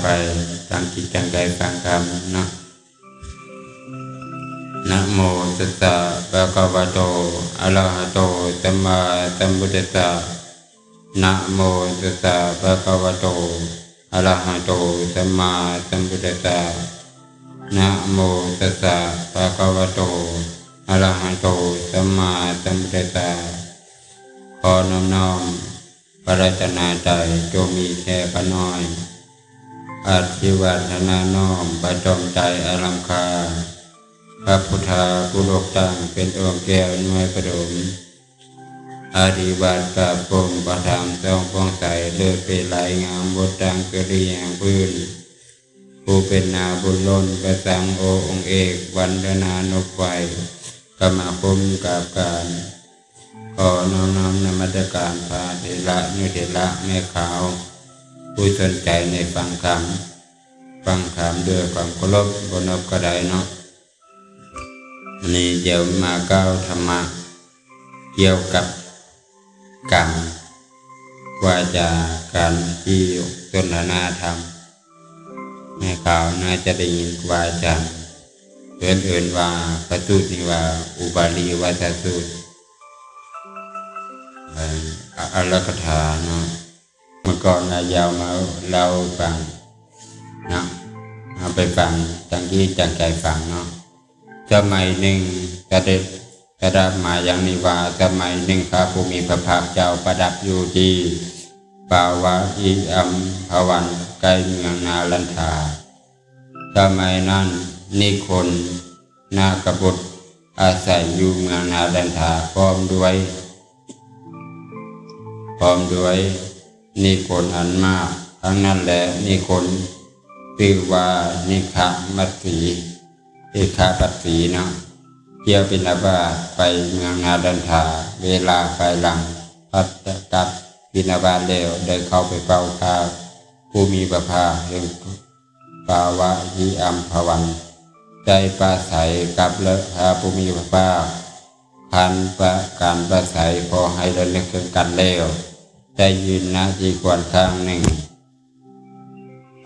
ໄປຕັ້ງຈິດຕັ້ງໃຈຟັງທຳເນາະ. ນະໂມຕັດສະ ພະຄະວະໂຕ ອະລະຫະໂຕ ສຳມາສຳພຸດທັດສະ. ນະໂມຕັດສະ ພະຄະວະໂຕ ອະລະຫະໂຕ ສຳມາສຳພຸດທັດສະ. ນະໂມຕັດສະ ພະຄະວະໂຕ ອະລະຫະໂຕ ສຳມາສຳພຸດທັດສະ. ຂໍນ້ອມນ້ອມ ພະລັດຕະນະໄຕ ຈົ່ງມີແກ່ຂ້ານ້ອຍ ອາທິວາທະນານ້ອມ ປະຈອມໃຈອາລັງຄາ ພະພຸດທະຄູໂລກຕັ້ງ ເປັນອົງແກ້ວໜ່ວຍປະຖົມ ອາທິວາດປະພົມ ປະທຳສອງຟອງໃສ ເລີດເປັນລາຍງາມ ບົດຕັ້ງກະລິຍັງພື້ນ ຜູ້ເປັນໜ້າບຸນລົ້ນ ພະສັງໂອອົງເອກ ວັນທະນານົບໄຫວ້ ກຳມະຄົມກາບການ. ຂໍນ້ອມນະມັດສະການພະເຖລະນຸເຖລະແມ່ຂາວ ຜູ້ສົນໃຈໃນຟັງທຳ ຟັງທຳດ້ວຍຄວາມເຄົາລົບ ບໍ່ນົບກໍໄດ້ເນາະ. ອັນນີ້ດຽວມາກ່າວທຳມະກ່ຽວກັບກຳ ວາຈາ ການທີ່ສົນທະນາທຳ. ແມ່ຂາວໜ້າຈະໄດ້ຍິນຄູບາອາຈານເອີ້ນ ເອີ້ນວ່າ ພະສູດນີ້ວ່າ ອຸບາລີວັດສະສູດ ເອີ ອາ ອາລັກຂະຖາເນາະ. ເມື່ອກ່ອນອາຍາວມາເລົ່າໃຫ້ຟັງເນາະ, ເຮົາໄປຟັງ ຕັ້ງຈິດຕັ້ງໃຈຟັງເນາະ. ສະໄໝໜຶ່ງ ສະເດັດ ສະດັບມາຢ່າງນີ້ວ່າ, ສະໄໝໜຶ່ງ ພະຜູ້ມີພະພາກເຈົ້າປະທັບຢູ່ທີ່ປາວະຫິອຳພະວັນ ໃກ້ເມືອງນາລັນທາ. ສະໄໝນັ້ນ ນິຄົນນາກະບຸດອາໄສຢູ່ເມືອງນາລັນທາ ພ້ອມດ້ວຍ ພ້ອມດ້ວຍນິຄົນອັນມາກທັງນັ້ນແລະ ນິຄົນຊື່ວ່ານິຄະມັດສີ ເອຄະປັດສີເນາະ ທ່ຽວບິນທະບາດໄປເມືອງນາລັນທາ ເວລາພາຍຫຼັງພັດກັບບິນທະບາດແລ້ວ ໄດ້ເຂົ້າໄປເຝົ້າພະຜູ້ມີພະພາກ ເຊິ່ງປາວະຫິອຳພະວັນ ໄດ້ປາໄສກັບພະຜູ້ມີພະພາກ. ຄັນປະການປາໄສພໍໃຫ້ລະນຶກເຖິງກັນແລ້ວ ໄດ້ຢືນນະທີ່ຄວນຂ້າງໜຶ່ງ.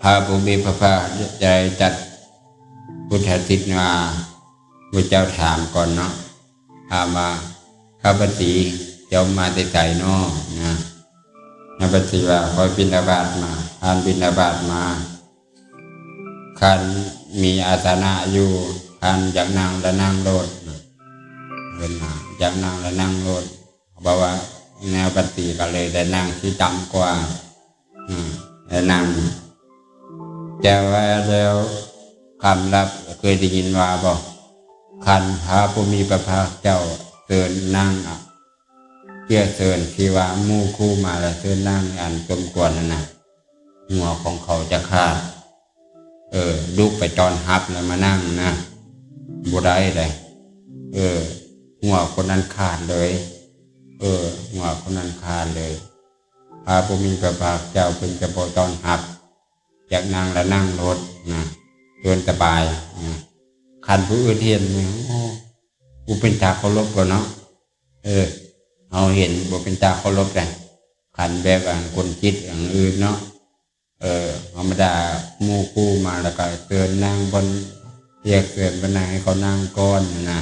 ພະຜູ້ມີພະພາກໄດ້ຕັດພຸດທະສິດວ່າ, ໝູ່ເຈົ້າຖາມກ່ອນເນາະ, ຖາມວ່າ ຂ້າພະສີ ເຈົ້າມາແຕ່ໃສເນາະ ນະ? ຂ້າພະສີວ່າ ຂ້ອຍບິນທະບາດມາ. ທ່ານບິນທະບາດມາ? ຄັນມີອາສະນະຢູ່ ທ່ານຢາກນັ່ງລະນັ່ງໂລດ ເພິ່ນວ່າ ຢາກນັ່ງລະນັ່ງໂລດ. ເພາະວ່າແນວປະຕິກໍເລີຍໄດ້ນັ່ງທີ່ຕ່ຳກວ່າ ອາ ໄດ້ນັ່ງ. ແຕ່ວ່າແລ້ວຄຳລັບ ເຄີຍໄດ້ຍິນວ່າບໍ່? ຄັນພະຜູ້ມີພະພາກເຈົ້າເຊີນນັ່ງ ເພື່ອເຊີນ ທີ່ວ່າໝູ່ຄູ່ມາແລ້ວເຊີນນັ່ງອັນສົມຄວນນັ້ນນະ ຫົວຂອງເຂົາຈະຂາດ. ເອີ ລຸກໄປຕ້ອນຮັບແລ້ວມານັ່ງນະ ບໍ່ໄດ້ເດ້. ເອີ ຫົວຄົນນັ້ນຂາດເລີຍ. ເອີ ຫົວຄົນນັ້ນຂາດເລີຍ. ພະຜູ້ມີພະພາກເຈົ້າເພິ່ນຈະບໍ່ຕ້ອນຮັບ, ຢາກນັ່ງລະນັ່ງໂລດນະ ເຊີນສະບາຍນະ. ຄັນຜູ້ອື່ນເຫັນນີ້ ໂອ້ ບໍ່ເປັນຕາເຄົາລົບເນາະ. ເອີ ເຮົາເຫັນບໍ່ເປັນຕາເຄົາລົບເດ້ ຄັນແບບອັນຄົນຈິດອັນອື່ນເນາະ. ເອີ ທຳມະດາໝູ່ຄູ່ມາແລ້ວກໍເຊີນນັ່ງບ່ອນ ຮຽກເຊີນບ່ອນນັ່ງໃຫ້ເຂົານັ່ງກ່ອນນະ,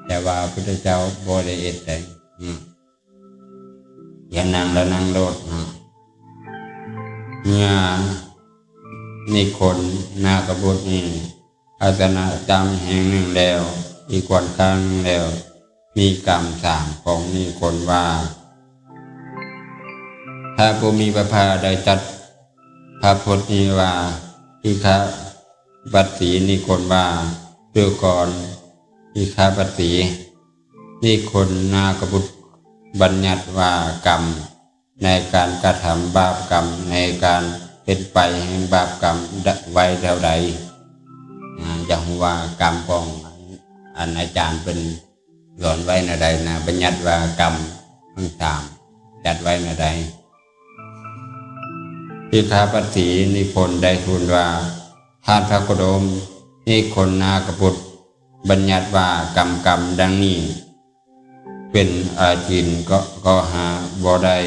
ແຕ່ວ່າພະພຸດທະເຈົ້າບໍ່ໄດ້ເຮັດໃດ ອືມ ຢ່ານັ່ງລະນັ່ງໂລດເນາະ. ເມື່ອນິຄົນນາກະບຸດນີ້ ອາສະນະຕ່ຳແຫ່ງໜຶ່ງແລ້ວ ອີກຄວນຂ້າງໜຶ່ງແລ້ວ ມີກຳຖາມຂອງນິຄົນວ່າ ພະຜູ້ມີພະພາກໄດ້ຕັດພະພົດນີ້ວ່າ ອິຄະປັດສີ. ນິຄົນວ່າ ດູກ່ອນ ອິຄະປັດສີ, ນິຄົນນາກະບຸດບັນຍັດວ່າກຳ ໃນການກະທຳບາບກຳ, ໃນການເປັນໄປແຫ່ງບາບກຳໄວ້ເທົ່າໃດ. ອາ ຢາກຮູ້ວ່າກຳຂອງອັນອາຈານເພິ່ນສອນໄວ້ແນວໃດນະ, ບັນຍັດວ່າກຳທັງສາມຈັດໄວ້ແນວໃດ. ອິຄະປັດສີ ນິຄົນໄດ້ທູນວ່າ ທ່ານພະໂຄດົມ, ນິຄົນນາກະບຸດບັນຍັດວ່າກຳ ກຳດັ່ງນີ້ ເປັນອາຈິນ ກໍ ກໍຫາບໍ່ໄດ້.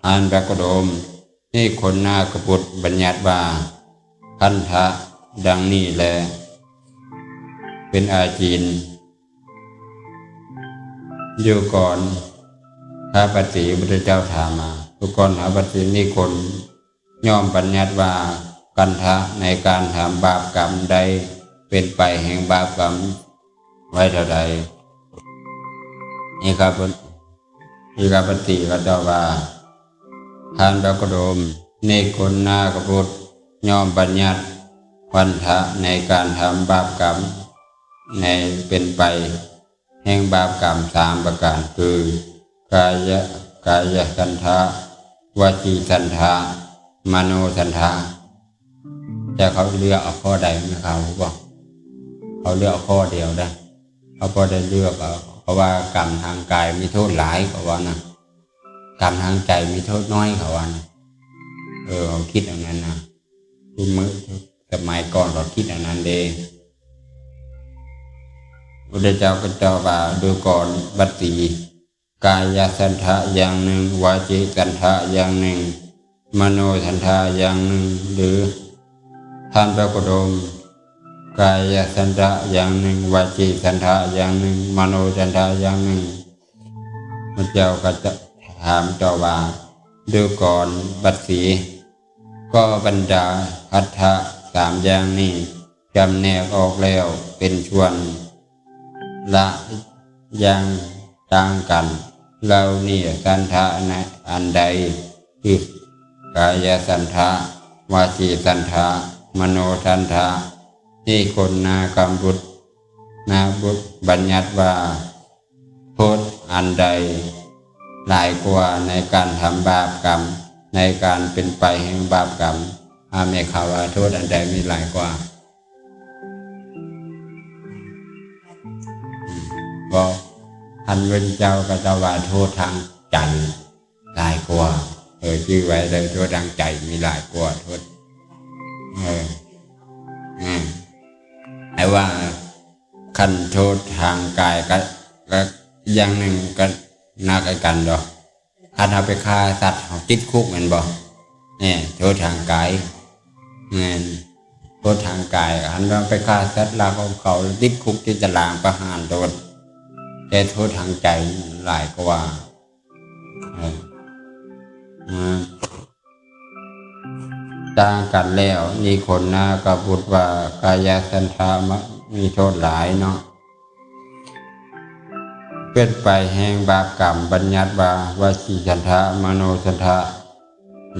ທ່ານພະໂຄດົມ, ນິຄົນນາກະບຸດບັນຍັດວ່າ ຄັນທະ ດັ່ງນີ້ແລ ເປັນອາຈິນ. ດູກ່ອນ ຂ້າພະບັດສີ ພຸດທະເຈົ້າຖາມມາ ດູກ່ອນ ຂ້າພະບັດສີ ນີ້ຄົນ ຍ່ອມບັນຍັດວ່າ ຄັນທະໃນການທຳບາບກຳໃດ ເປັນໄປແຫ່ງບາບກຳໄວເທົ່າໃດ? ເອກາ ເອກາບັດສີກໍຕອບວ່າ ທ່ານພະໂຄດົມ ນີ້ຄົນນາຄະບຸດ ຍ່ອມບັນຍັດ ຄັນທະໃນການທຳບາບກຳໃນເປັນໄປ ແຫ່ງບາບກຳສາມປະການ ຄື ກາຍະ ກາຍະສັນທະ ວະຈີສັນທະ ມະໂນສັນທະ. ແຕ່ເຂົາເລືອກເອົາຂໍ້ໃດ ແມ່ນເຂົາບໍ່? ເຂົາເລືອກເອົາຂໍ້ດຽວໄດ໋. ເຂົາບໍ່ໄດ້ເລືອກເອົາ ເພາະວ່າກຳທາງກາຍມີໂທດຫຼາຍ ເຂົາວ່ານະ ກຳທາງໃຈມີໂທດໜ້ອຍ ເຂົາວ່ານະ. ເອີ ເຂົາຄິດແນວນັ້ນນະ ຜູ້ມື້ສະໄໝກ່ອນເຂົາຄິດແນວນັ້ນເດ້. ພຸດທະເຈົ້າກໍຕອບວ່າ ດູກ່ອນບັດສີ ກາຍະສັນທະຢ່າງໜຶ່ງ ວະຈີສັນທະຢ່າງໜຶ່ງ ມະໂນສັນທະຢ່າງໜຶ່ງ ຫຼື ທ່ານພະໂຄດົມ ກາຍະສັນທະຢ່າງໜຶ່ງ ວະຈີສັນທະຢ່າງໜຶ່ງ ມະໂນສັນທະຢ່າງໜຶ່ງ. ພະເຈົ້າກໍຈະຖາມຕໍ່ວ່າ ດູກ່ອນບັດສີ ກໍບັນດາພັດທະສາມຢ່າງນີ້ ຈຳແນກອອກແລ້ວເປັນສ່ວນລະຢ່າງຕ່າງກັນ ເຫຼົ່ານີ້ສັນທະອັນໃດ ຄື ກາຍະສັນທະ ວະຈີສັນທະ ມະໂນສັນທະ ທີ່ຄົນນາຄະບຸດ ນາຄະບຸດບັນຍັດວ່າ ໂທດອັນໃດຫຼາຍກວ່າໃນການທຳບາບກຳ ໃນການເປັນໄປແຫ່ງບາບກຳ? ອາ ແມ່ນເຂົາວ່າໂທດອັນໃດມີຫຼາຍກວ່າ? ອືມ ບໍ່ ທ່ານເປັນເຈົ້າກໍເຈົ້າວ່າໂທດທາງໃຈຫຼາຍກວ່າ. ເອີ ຈື່ໄວ້ເດີ ໂທດທາງໃຈມີຫຼາຍກວ່າໂທດ ເອີ ອືມ ແຕ່ວ່າ ຄັນໂທດທາງກາຍກໍ ກໍຢ່າງໜຶ່ງກໍໜັກຄືກັນດອກ. ຄັນເຮົາໄປຂ້າສັດ ເຮົາຕິດຄຸກແມ່ນບໍ່? ແນ່ ໂທດທາງກາຍ ແມ່ນ ໂທດທາງກາຍ. ຄັນເຮົາໄປຂ້າສັດ ລັກຂອງເຂົາ ຕິດຄຸກ ຕິດຕາລາງ ປະຫານໂລດ. ແຕ່ໂທດທາງໃຈຫຼາຍກວ່າ. ເອີ ອືມ ຕ່າງກັນແລ້ວ ນິຄົນນາຄະບຸດວ່າ ກາຍະສັນທະ ມະ ມີໂທດຫຼາຍເນາະ ເປັນໄປແຫ່ງບາບກຳ ບັນຍັດວ່າ ວະຈີສັນທະ ມະໂນສັນທະ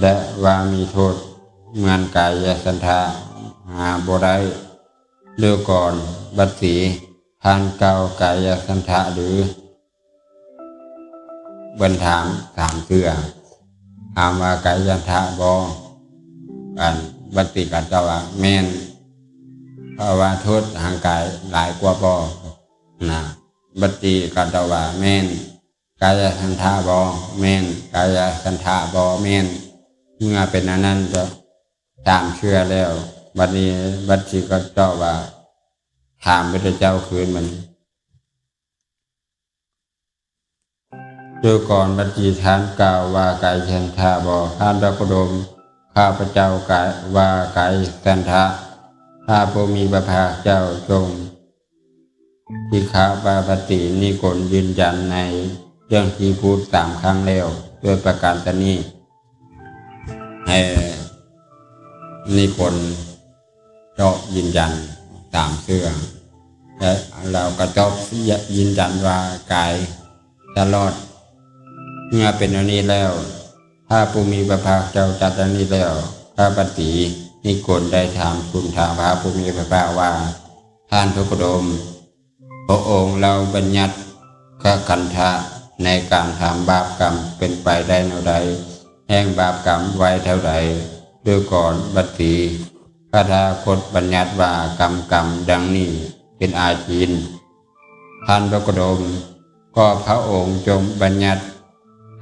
ແລະ ວ່າມີໂທດເໝືອນກາຍະສັນທະ ຫາບໍ່ໄດ້. ດູກ່ອນບັດສີ ທ່ານກ່າວກາຍະສັນທະຫຼື? ເພິ່ນຖາມສາມເທື່ອ ຖາມວ່າກາຍະສັນທະບໍ່? ອັນບັດສີກໍຕອບວ່າ ແມ່ນ. ເພາະວ່າໂທດທາງກາຍຫຼາຍກວ່າບໍ່ນະ? ບັດສີກໍຕອບວ່າ ແມ່ນ. ກາຍະສັນທະບໍ່? ແມ່ນ. ກາຍະສັນທະບໍ່? ແມ່ນ. ເມື່ອເປັນອັນນັ້ນ ສາມເທື່ອແລ້ວ ບັດນີ້ບັດສີກໍຕອບວ່າ ຖາມພຸດທະເຈົ້າຄືນມັນ ດູກ່ອນບັດສີ ທ່ານກ່າວວ່າກາຍະສັນທະບໍ່? ທ່ານພະໂຄດົມ ຂ້າພະເຈົ້າກາຍ ວ່າກາຍະສັນທະ. ພະຜູ້ມີພະພາກເຈົ້າຊົງ ທິຄະບາດບັດສີ ນິຄົນຢືນຢັນໃນເລື່ອງທີ່ພູດສາມຄັ້ງແລ້ວ ດ້ວຍປະການຕະນີ້. ໃຫ້ນິຄົນຕອບຢືນຢັນສາມເທື່ອ ແລະ ລາວກໍຕອບຢືນຢັນວ່າກາຍຕະຫຼອດ. ເມື່ອເປັນອັນນີ້ແລ້ວ ພະຜູ້ມີພະພາກເຈົ້າຕັດດັ່ງນີ້ແລ້ວ ພະບັດສີນິຄົນໄດ້ຖາມທູນຖາມພະຜູ້ມີພະພາກວ່າ ທ່ານພະໂຄດົມ ພະອົງເຫຼົ່າບັນຍັດກະຄັນທະໃນການທຳບາບກຳເປັນໄປໄດ້ແນວໃດ ແຫ່ງບາບກຳໄວເທົ່າໃດ? ດູກ່ອນບັດສີ ພະຕະຖາຄົດບັນຍັດວ່າ ກຳ ກຳດັ່ງນີ້ເປັນອາຈິນ. ທ່ານພະໂຄດົມ ກໍພະອົງຊົງບັນຍັດ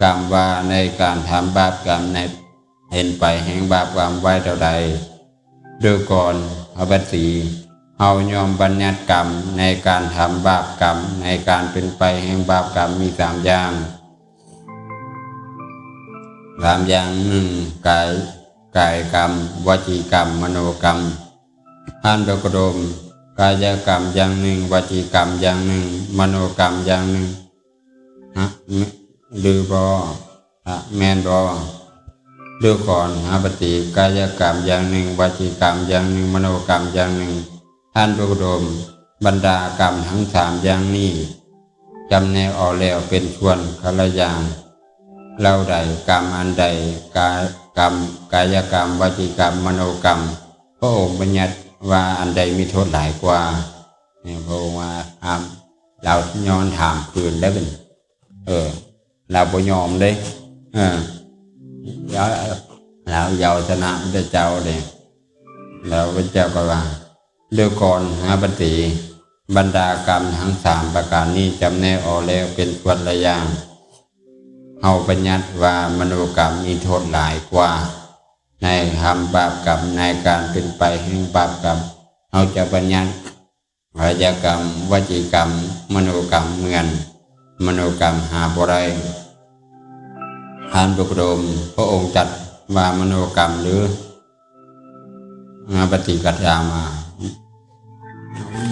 ກຳວ່າໃນການທຳບາບກຳໃນ ເຫັນໄປແຫ່ງບາບກຳໄວເທົ່າໃດ? ດູກ່ອນພະບັດສີ ເຮົາຍ່ອມບັນຍັດກຳໃນການທຳບາບກຳ ໃນການເປັນໄປແຫ່ງບາບກຳມີສາມຢ່າງ ສາມຢ່າງ ໜຶ່ງ ກາຍ ກາຍກຳ, ວະຈີກຳ, ມະໂນກຳ. ທ່ານພະໂຄດົມ, ກາຍກຳຢ່າງໜຶ່ງ, ວະຈີກຳຢ່າງໜຶ່ງ, ມະໂນກຳຢ່າງໜຶ່ງ ຫະ ຫຼືບໍ່? ຫະ ແມ່ນບໍ່? ດູກອນຫາປະຕິ, ກາຍກຳຢ່າງໜຶ່ງ, ວະຈີກຳຢ່າງໜຶ່ງ, ມະໂນກຳຢ່າງໜຶ່ງ. ທ່ານພະໂຄດົມ, ບັນດາກຳທັງສາມຢ່າງນີ້ ຈຳແນກອອກແລ້ວເປັນສ່ວນລະຢ່າງເຫຼົ່າໃດ, ກຳອັນໃດ, ກາ ກຳ ກາຍກຳ, ວະຈີກຳ, ມະໂນກຳ, ພະອົງບັນຍັດວ່າອັນໃດມີໂທດຫຼາຍກວ່າ? ນີ້ພະອົງວ່າຖາມ, ລາວຍ້ອນຖາມຄືນແລ້ວເປັນ ເອີ ລາວບໍ່ຍອມເດ້. ເອີ ລາວ ລາວເຍົາຊະນະພະເຈົ້າເດ້. ແລ້ວພະເຈົ້າກໍວ່າ, ດູກອນຫາປະຕິ, ບັນດາກຳທັງສາມປະການນີ້ຈຳແນກອອກແລ້ວເປັນສ່ວນລະຢ່າງ. ເຮົາບັນຍັດວ່າມະໂນກຳມີໂທດຫຼາຍກວ່າ ໃນທຳບາບກຳ, ໃນການເປັນໄປແຫ່ງບາບກຳ. ເຮົາຈະບັນຍັດ ກາຍກຳ, ວະຈີກຳ, ມະໂນກຳເໝືອນມະໂນກຳຫາບໍ່ໄດ້. ທ່ານພະໂຄດົມ, ພະອົງຈັດວ່າມະໂນກຳຫຼື? ມະຫາປະຕິກໍຖາມວ່າ,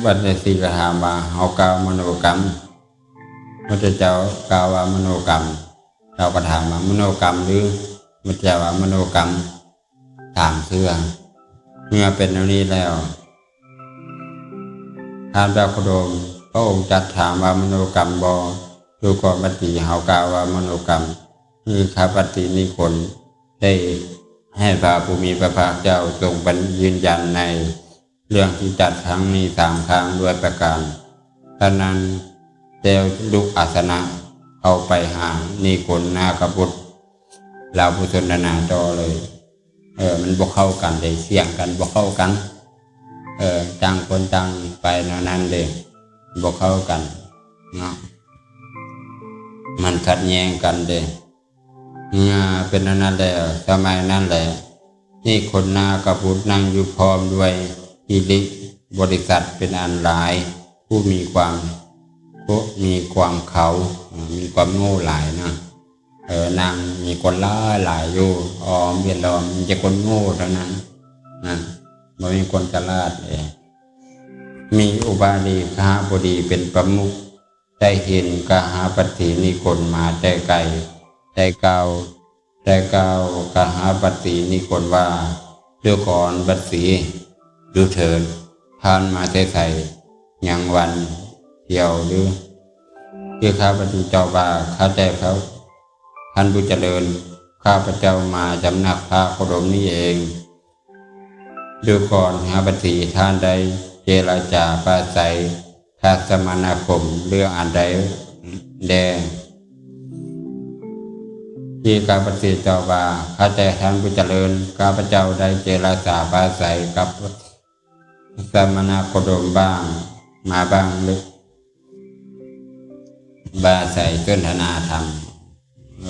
ບັນດາສິດກໍຖາມວ່າ, ເຮົາກ່າວມະໂນກຳ, ພະເຈົ້າກ່າວວ່າມະໂນກຳ. ລາວກໍຖາມວ່າ ມະໂນກຳຫຼື? ພະເຈົ້າວ່າມະໂນກຳ. ສາມເທື່ອ. ເມື່ອເປັນແນວນີ້ແລ້ວ, ທ່ານພະໂຄດົມ, ພະອົງຈັກຖາມວ່າມະໂນກຳບໍ່? ດູກອນບັນຕີເຮົາກ່າວວ່າມະໂນກຳ. ຄືຂ້າບັນຕີນິຄົນໄດ້ໃຫ້ພະຜູ້ມີພະພາກເຈົ້າຊົງບັນ ຢືນຢັນໃນເລື່ອງທີ່ຈັດຄັ້ງນີ້ສາມຄັ້ງດ້ວຍປະການ. ສະນັ້ນແລ້ວລຸກອາສະນະເຂົ້າໄປຫານິຄົນນາຄະບຸດ. ລາວບໍ່ສົນທະນາຕໍ່ເລີຍ. ເອີ ມັນບໍ່ເຂົ້າກັນເດ້, ສຽງກັນບໍ່ເຂົ້າກັນ. ເອີ ຕ່າງຄົນຕ່າງໄປແນວນັ້ນເດ້, ບໍ່ເຂົ້າກັນເນາະ, ມັນຂັດແຍ່ງກັນເດ້. ເມື່ອເປັນອັນນັ້ນແລ້ວ, ສະໄໝນັ້ນແຫຼະ ນິຄົນນາຄະບຸດນັ່ງຢູ່ພ້ອມດ້ວຍຫິລິບໍລິສັດເປັນອັນຫຼາຍ, ຜູ້ມີຄວາມ ຜູ້ມີຄວາມເຂົາ, ມີຄວາມໂງ່ຫຼາຍນະ. ເອີ ນັ່ງມີຄົນຫຼາຍໆຢູ່ ອ້ອມວຽນລ້ອມ, ມີແຕ່ຄົນໂງ່ເທົ່ານັ້ນນະ, ບໍ່ມີຄົນສະຫຼາດເດ. ມີອຸບາລີຄະຫະບໍດີເປັນປະມຸກ, ໄດ້ເຫັນຄະຫະບັນຕີນິຄົນມາແຕ່ໄກ, ໄດ້ກ່າວ, ໄດ້ກ່າວຄະຫະບັນຕີນິຄົນວ່າ, ດູກອນບັນຕີ, ດູເທີນ, ທ່ານມາແຕ່ໃສ? ຍັງວັນທຽວຫຼື? ຄືຂ້າບັນຕີຕອບວ່າ, ຂ້າແຕ່ພະ ທ່ານຜູ້ຈະເລີນ, ຂ້າພະເຈົ້າມາຈຳນັກພະໂຄດົມນີ້ເອງ. ດູກອນຫາບັນຕີ, ທ່ານໄດ້ເຈລະຈາປາໄສກັບສະມະນາຄົມເລື່ອງອັນໃດແດ່? ທີ່ຂ້າບັນຕີຕອບວ່າ, ຂ້າແຕ່ທ່ານຜູ້ຈະເລີນ, ຂ້າພະເຈົ້າໄດ້ເຈລະຈາປາໄສກັບສະມະນາໂຄດົມບ້າງ, ມາບ້າງເລີຍ, ປາໄສສົນທະນາທຳ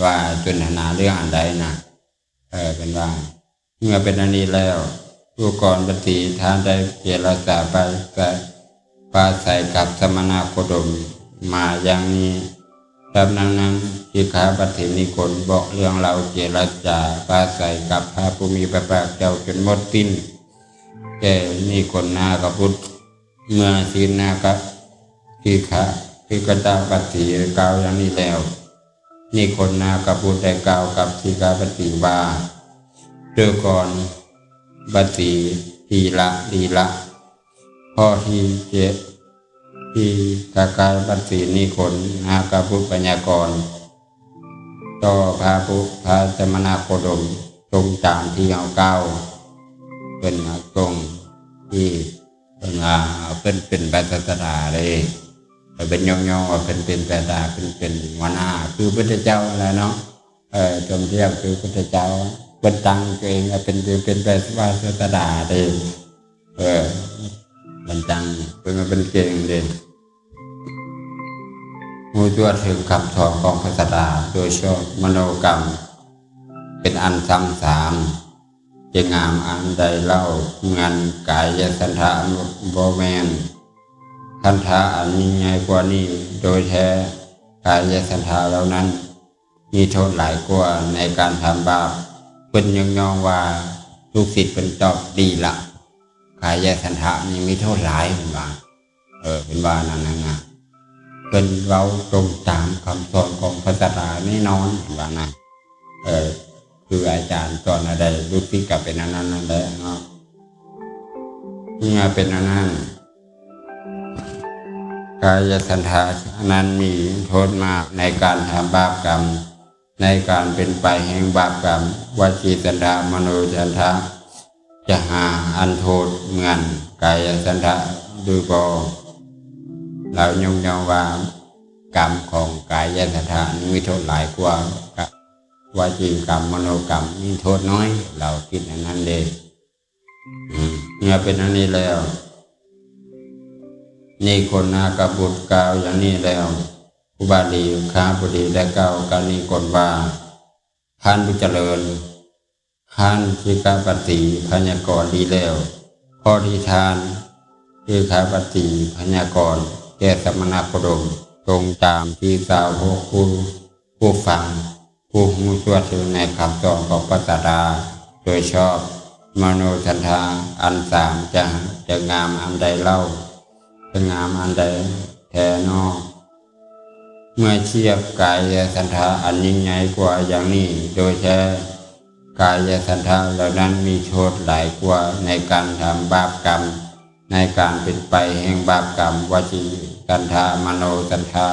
ວ່າສົນທະນາເລື່ອງອັນໃດນະ? ເອີ ເພິ່ນວ່າ ເມື່ອເປັນອັນນີ້ແລ້ວ, ຜູ້ກອນບັນຕີທ່ານໄດ້ເຈລະຈາປາໄສ ປາໄສກັບສະມະນາໂຄດົມມາຢ່າງນີ້. ລຳນັ້ນໆ ສິກຂາບັນທີນິຄົນບອກເລື່ອງລາວເຈລະຈາປາໄສກັບພະຜູ້ມີພະພາກເຈົ້າຈົນໝົດສິ້ນແກ່ນິຄົນນາຄະບຸດ. ເມື່ອສິກຂາ ສິກຂາ ສິກຂາບັນຕີກ່າວຢ່າງນີ້ແລ້ວ, ນິຄົນນາຄະບຸດໄດ້ກ່າວກັບສິກຂາບັນຕີວ່າ, ດູກອນບັນຕີ ທີລະ ທີລະ. ຂໍ້ທີເຈັດ ທີ່ສິກຂາບັນຕີນິຄົນນາຄະບຸດໄວຍາກອນຕໍ່ພະ ພະສະມະນາໂຄດົມ ຕົງຕາມທີ່ເຮົາກ່າວ. ເພິ່ນຕົງທີ່ ເພິ່ນວ່າເພິ່ນເປັນພະສາດສະດາເດ້, ເພິ່ນຍົກຍ້ອງວ່າເພິ່ນເປັນພະສາດສະດາ, ເພິ່ນເປັນຫົວໜ້າ ຄືພຸດທະເຈົ້າຫັ້ນແຫຼະເນາະ. ເອີ ສົມທຽບຄືພຸດທະເຈົ້າ, ເພິ່ນຕັ້ງຕົວເອງວ່າເປັນ ເປັນ ເປັນພະສາດສະດາເດ້. ເອີ ເພິ່ນຕັ້ງ ເພິ່ນວ່າເພິ່ນເກັ່ງເດ້. ຮູ້ຕົວເຖິງຄຳສອນຂອງພະສາດສະດາ, ໂດຍສະເພາະມະໂນກຳເປັນອັນຊຳຊານ ຈະງາມອັນໃດເລົ່າ, ເໝືອນກາຍສັນຖານຸ ບໍ່ແມ່ນ. ສັນຖາອັນຍິ່ງໃຫຍ່ກວ່ານີ້, ໂດຍແທ້ກາຍສັນຖາເຫຼົ່ານັ້ນມີໂທດຫຼາຍກວ່າໃນການທຳບາບ. ເພິ່ນຍົກຍ້ອງວ່າ ລູກສິດເພິ່ນຕອບດີລະ ກາຍະສັນທະນີ້ມີໂທດຫຼາຍ ເພິ່ນວ່າ ເອີ ເພິ່ນວ່ານັ້ນນະ ເພິ່ນເວົ້າຕົງຕາມຄຳສອນຂອງພະສາດາແນ່ນອນ ເພິ່ນວ່ານະ ເອີ ຄືອາຈານສອນອັນໃດ ລູກສິດກໍເປັນອັນນັ້ນນັ້ນແຫຼະເນາະ ເມື່ອເປັນອັນນັ້ນ ກາຍະສັນທະນັ້ນມີໂທດມາກໃນການທຳບາບກຳ ໃນການເປັນໄປແຫ່ງບາບກຳ ວະຈີສັນທະ ມະໂນສັນທະ ຈະຫາອັນໂທດເໝືອນກາຍະສັນທະຫຼືບໍ່? ລາວຍົກຍ້ອງວ່າ ກຳຂອງກາຍະສັນທະມີໂທດຫຼາຍກວ່າ ກະ ວະຈີກຳ ມະໂນກຳມີໂທດໜ້ອຍ ລາວຄິດອັນນັ້ນເດ້. ເມື່ອເປັນອັນນີ້ແລ້ວ ນິຄົນນາກະບຸດກ່າວຢ່າງນີ້ແລ້ວ ອຸບາລີຄະຫະບໍດີໄດ້ກ່າວກັບນິຄົນວ່າ ທ່ານຜູ້ຈະເລີນ ທ່ານສິກຂາປະຕິໄວຍາກອນດີແລ້ວ ຂໍ້ທີ່ທ່ານສິກຂາປະຕິໄວຍາກອນແກ່ສະມະນະໂຄດົມ ຕົງຕາມທີ່ຊາວຫົກຜູ້ ຜູ້ຟັງ ຜູ້ຮູ້ທົ່ວເຖິງໃນຄຳສອນຂອງພະສາດາໂດຍຊອບ ມະໂນສັນທາອັນສາມຈະ ຈະງາມອັນໃດເລົ່າ? ຈະງາມອັນໃດແທ້ນໍ? ເມື່ອທຽບກາຍະສັນທາອັນຍິ່ງໃຫຍ່ກວ່າຢ່າງນີ້ ໂດຍແທ້ກາຍະສັນທາເຫຼົ່ານັ້ນມີໂທດຫຼາຍກວ່າໃນການທຳບາບກຳ ໃນການເປັນໄປແຫ່ງບາບກຳ ວະຈີສັນທາ ມະໂນສັນທາ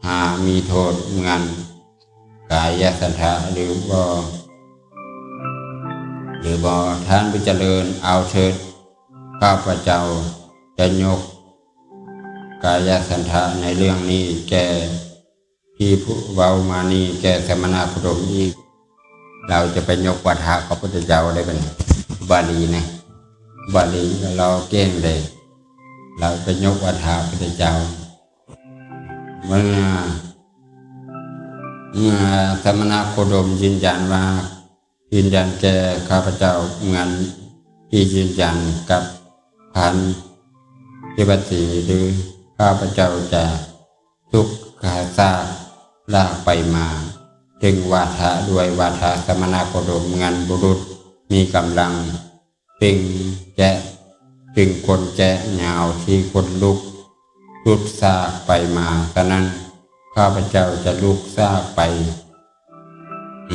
ຫາມີໂທດເໝືອນກາຍະສັນທາຫຼືບໍ່ ຫຼືບໍ່? ທ່ານຜູ້ຈະເລີນ ເອົາເທີດ ຂ້າພະເຈົ້າຈະຍົກກາຍະສັນທາໃນເລື່ອງນີ້ແກ່ ທີ່ຜູ້ເວົ້າມານີ້ແກ່ສະມະນະໂຄດົມອີກ. ລາວຈະໄປຍົກວາທະຂອງພະພຸດທະເຈົ້າໄດ້ບັດນີ້ ບາລີນະ ບາລີລາວເກັ່ງເດ້ ລາວໄປຍົກວາທະພະພຸດທະເຈົ້າ. ເມື່ອ ເມື່ອສະມະນະໂຄດົມຢືນຢັນວ່າ ຢືນຢັນແກ່ຂ້າພະເຈົ້າເໝືອນທີ່ຢືນຢັນກັບທ່ານທິບະຕີ ຫຼື ຂ້າພະເຈົ້າຈະ ທຸກກະຊາກລາກໄປມາ ເຖິງວາທະດ້ວຍວາທະ ສະມະນະໂຄດົມເໝືອນບຸລຸດມີກຳລັງ ເປັນແຈະ ເປັນຄົນແຈະຍາວທີ່ຂົນລຸກ ລຸກຊາກໄປມາ. ສະນັ້ນ ຂ້າພະເຈົ້າຈະລຸກຊາກໄປ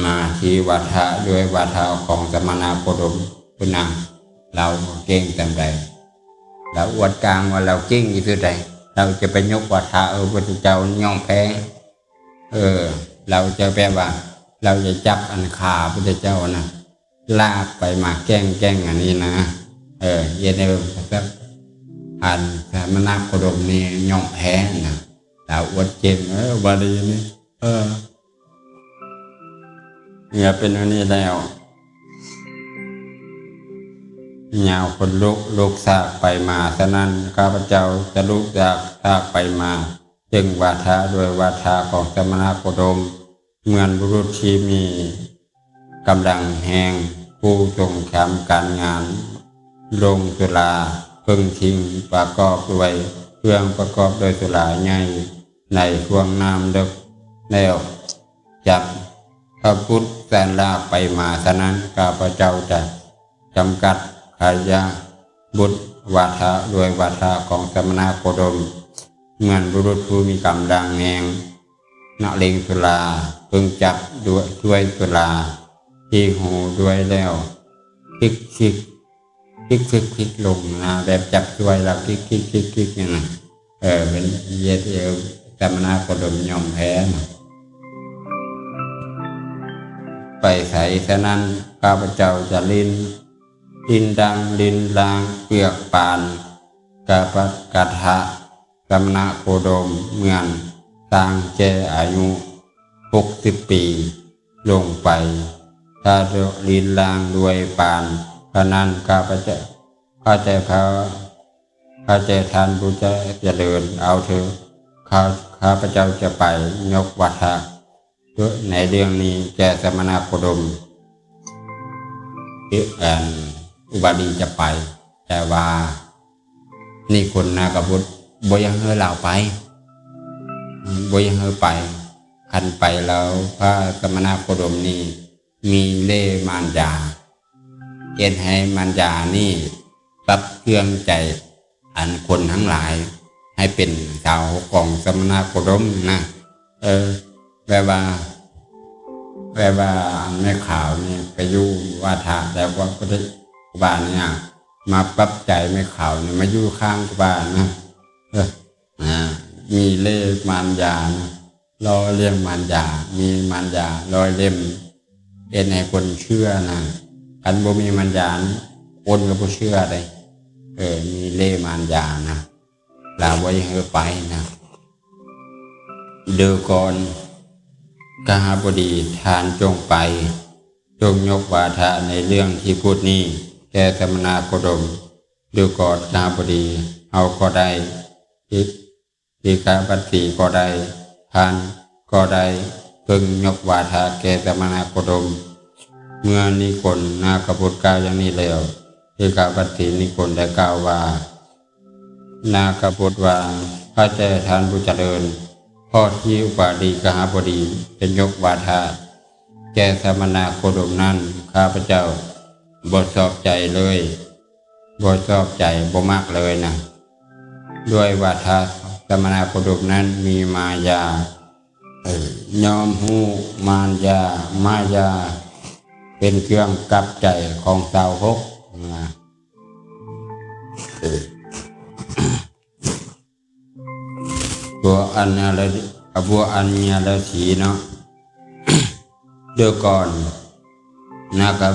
ມາທີ່ວາທະດ້ວຍວາທະຂອງສະມະນະໂຄດົມພຸ້ນນະ. ລາວເກັ່ງສ່ຳໃດ ລາວອວດກາງວ່າລາວເກັ່ງທີ່ສຸດໃດ ລາວຈະໄປຍົກວາທະ ເອີ ພຸດທະເຈົ້າຍອມແພ້ ເອີ ລາວຈະແບບວ່າ ລາວຈະຈັບອັນຂາພຸດທະເຈົ້ານະ ລາກໄປມາແກ່ງໆ ອັນນີ້ນະ ເອີ ເຮັດໃຫ້ອັນສະມະນະໂຄດົມນີ້ຍອມແພ້ນະ. ລາວອວດເກັ່ງ ເອີ ບາລີນີ້ ເອີ ເມື່ອເປັນອັນນີ້ແລ້ວ ຍາວຂົນລຸກ ລຸກຊາກໄປມາ. ສະນັ້ນ ຂ້າພະເຈົ້າຈະລຸກຊາກ ຊາກໄປມາ ເຊິ່ງວາທະດ້ວຍວາທະຂອງສະມະນະໂຄດົມ ເໝືອນບຸລຸດທີ່ມີກຳລັງແຮງ ຜູ້ຊົງທຳການງານ ລົງສຸລາເຄິ່ງຖິງປະກອບດ້ວຍເຄື່ອງປະກອບດ້ວຍສຸລາໃຫຍ່ ໃນຫ້ວງນ້ຳເລິກແລ້ວ ຈັບພະພຸດຈະລາກໄປມາ. ສະນັ້ນ ຂ້າພະເຈົ້າຈະຈຳກັດຂະຍະບຸດວາທະດ້ວຍວາທະຂອງສະມະນະໂຄດົມ ເໝືອນບຸລຸດຜູ້ມີກຳລັງແຮງ ນັກເລັງສຸລາ ເພິ່ງຈັບດ້ວຍ ດ້ວຍສຸລາທີ່ຫູດ້ວຍແລ້ວ ຄິກຄິກ ຄິກຄິກຄິກລົງນະ ແບບຈັບດ້ວຍແລ້ວຄິກຄິກຄິກຄິກນີ້ນະ ເອີ ເປັນເຮັດໃຫ້ສະມະນະໂຄດົມຍອມແພ້ນະ ໄປໃສ. ສະນັ້ນ ຂ້າພະເຈົ້າຈະຫຼິ້ນ ຫຼິ້ນດັງ ຫຼິ້ນລາງເປືອກປານ ກະປະກະທະ ສະມະນະໂຄດົມເໝືອນຊ້າງແກ່ອາຍຸຫົກສິບປີລົງໄປ ຖ້າລິນລາງດ້ວຍປານຂະນັ້ນ ຂ້າພະເຈົ້າ ຂ້າແຕ່ພະ ຂ້າແຕ່ທ່ານຜູ້ຈະ ຈະເລີນ ເອົາເທີດ ຂ້າ ຂ້າພະເຈົ້າຈະໄປຍົກວາທະ ໃນເລື່ອງນີ້ແກ່ສະມະນະໂຄດົມ ອັນອຸບາລີຈະໄປ ແຕ່ວ່ານິຄົນນາກະບຸດບໍ່ຢາກໃຫ້ລາວໄປ ບໍ່ຢາກໃຫ້ໄປ ຄັນໄປແລ້ວພະສະມະນະໂຄດົມນີ້ມີເລ່ມານຢາ ເຮັດໃຫ້ມານຢານີ້ປັບເຄື່ອງໃຈອັນຄົນທັງຫຼາຍໃຫ້ເປັນຊາວຫົກຂອງສະມະນະໂຄດົມນະ. ເອີ ແບບວ່າ ແບບວ່າແມ່ຂາວນີ້ໄປຢູ່ວາທະ ແລ້ວກໍບໍ່ໄດ້ ຄູບານີ້ມາປັບໃຈແມ່ຂາວນີ້ມາຢູ່ຂ້າງຄູບານະ. ເອີ ນະ ມີເລ່ມານຢານະ ຫຼໍ່ລ້ຽງມານຢາ ມີມານຢາຫຼໍ່ເລ້ຽງ ເຮັດໃຫ້ຄົນເຊື່ອນະ. ຄັນບໍ່ມີມານຢາ ຄົນກໍບໍ່ເຊື່ອເດ້. ເອີ ມີເລ່ມານຢານະ ລາວບໍ່ໃຫ້ເຮົາໄປນະ. ດູກ່ອນ ຄະຫະບໍດີ ທ່ານຈົ່ງໄປ, ຈົ່ງຍົກວາທະໃນເລື່ອງທີ່ພຸດນີ້ແກ່ສະມະນະໂຄດົມ. ດູກ່ອນ ຄະຫະບໍດີ, ເຮົາກໍໄດ້ ສິ ສິກຂາບັດສີກໍໄດ້, ທ່ານກໍໄດ້, ເພິ່ງຍົກວາທະແກ່ສະມະນະໂຄດົມ. ເມື່ອນິຄົນນາຄະບຸດກ່າວຢ່າງນີ້ແລ້ວ, ສິກຂາບັດສີນິຄົນໄດ້ກ່າວວ່າ, ນາຄະບຸດວ່າ, ຂ້າແຕ່ທ່ານຜູ້ຈະເລີນ, ຂໍ້ທີ່ອຸບາລີກະຫະບໍດີໄດ້ຍົກວາທະແກ່ສະມະນະໂຄດົມນັ້ນ, ຂ້າພະເຈົ້າບໍ່ຊອບໃຈເລີຍ, ບໍ່ຊອບໃຈ, ບໍ່ມັກເລີຍນະ. ດ້ວຍວາທະສະມະນະໂຄດົມນັ້ນມີມາຍາ, ເອີ ຍອມຮູ້ມານຍາ, ມາຍາເປັນເຄື່ອງກັບໃຈຂອງຊາວຫົກນະ. ເອີ ພວກອັນຍາລະ ພວກອັນຍາລະສີເນາະ. ເດີກ່ອນ ນາຄະ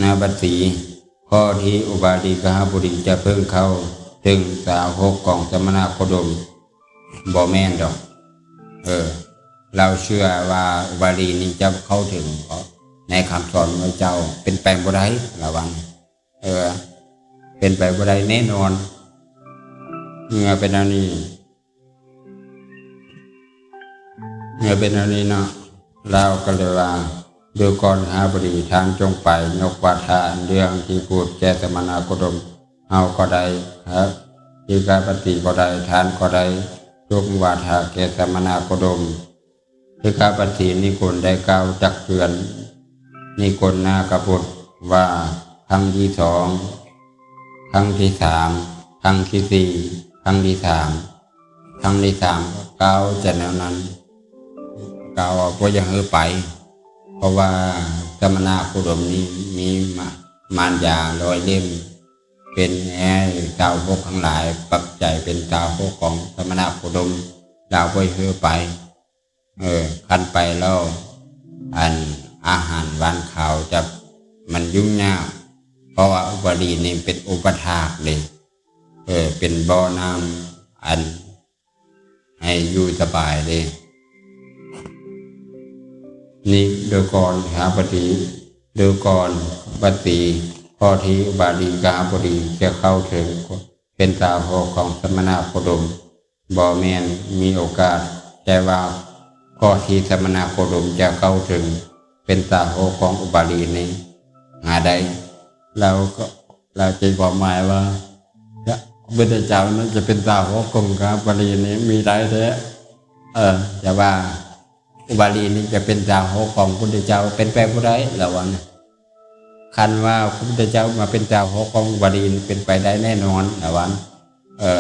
ນາບັດສີ, ຂໍ້ທີ່ອຸບາລີກະຫະບໍດີຈະເພິ່ງເຂົ້າເຖິງຊາວຫົກຂອງສະມະນະໂຄດົມ ບໍ່ແມ່ນດອກ. ເອີ ລາວເຊື່ອວ່າອຸບາລີນີ້ຈະເຂົ້າເຖິງໃນຄຳສອນຂອງເຈົ້າ ເປັນໄປບໍ່ໄດ້ ລະວັງ. ເອີ ເປັນໄປບໍ່ໄດ້ແນ່ນອນ. ເມື່ອເປັນອັນນີ້ ເມື່ອເປັນອັນນີ້ເນາະ, ລາວກໍເລີຍວ່າ, ດູກ່ອນຄະຫະບໍດີ, ທ່ານຈົ່ງໄປຍົກວາທະເລື່ອງທີ່ພຸດແກ່ສະມະນະໂຄດົມ. ເຮົາກໍໄດ້, ສິກຂາບັດສີກໍໄດ້, ທ່ານກໍໄດ້ຍົກວາທະແກ່ສະມະນະໂຄດົມ. ສິກຂາບັດສີນິຄົນໄດ້ກ່າວຕັກເຕືອນນິຄົນນາຄະບຸດວ່າ ຄັ້ງທີສອງ, ຄັ້ງທີສາມ, ຄັ້ງທີສີ່, ຄັ້ງທີສາມ, ຄັ້ງທີສາມ ກ່າວຈະແນວນັ້ນ, ກ່າວວ່າບໍ່ຢາກໃຫ້ໄປ, ເພາະວ່າສະມະນະໂຄດົມນີ້ມີມາ, ມານຍາຫຼໍ່ເລ້ຽງ ເປັນໃຫ້ຊາວຫົກທັງຫຼາຍປັບໃຈເປັນຊາວຫົກຂອງສະມະນະໂຄດົມ, ລາວບໍ່ໃຫ້ໄປ. ເອີ ຄັນໄປແລ້ວ ອັນ ອາຫານຫວານຄາວຈະ ມັນຫຍຸ້ງຍາກ, ເພາະວ່າອຸບາລີນີ້ເປັນອຸປະຖາກເດ້, ເອີ ເປັນບໍ່ນ້ຳ ອັນ ໃຫ້ຢູ່ສະບາຍເດ້. ນີ້ ດູກ່ອນຄະຫະບໍດີ, ດູກ່ອນບັດສີ, ຂໍ້ທີ່ອຸບາລີກະຫະບໍດີຈະເຂົ້າເຖິງເປັນຊາວຫົກຂອງສະມະນະໂຄດົມ ບໍ່ແມ່ນມີໂອກາດ, ແຕ່ວ່າກໍທີ່ສະມະນະໂຄດົມຈະເຂົ້າເຖິງເປັນຊາວຫົກຂອງອຸບາລີນີ້ຫາໄດ້. ລາວກໍ ລາວໃຈຄວາມໝາຍວ່າ ພະພຸດທະເຈົ້ານັ້ນຈະເປັນຊາວຫົກຂອງຄະຫະບໍດີນີ້ມີໄດ້ແທ້. ເອີ ແຕ່ວ່າອຸບາລີນີ້ຈະເປັນຊາວຫົກຂອງພຸດທະເຈົ້າ ເປັນໄປບໍ່ໄດ້ ລາວວ່ານະ. ຄັນວ່າພຸດທະເຈົ້າມາເປັນຊາວຫົກຂອງອຸບາລີນີ້ ເປັນໄປໄດ້ແນ່ນອນ ລາວວ່ານະ. ເອີ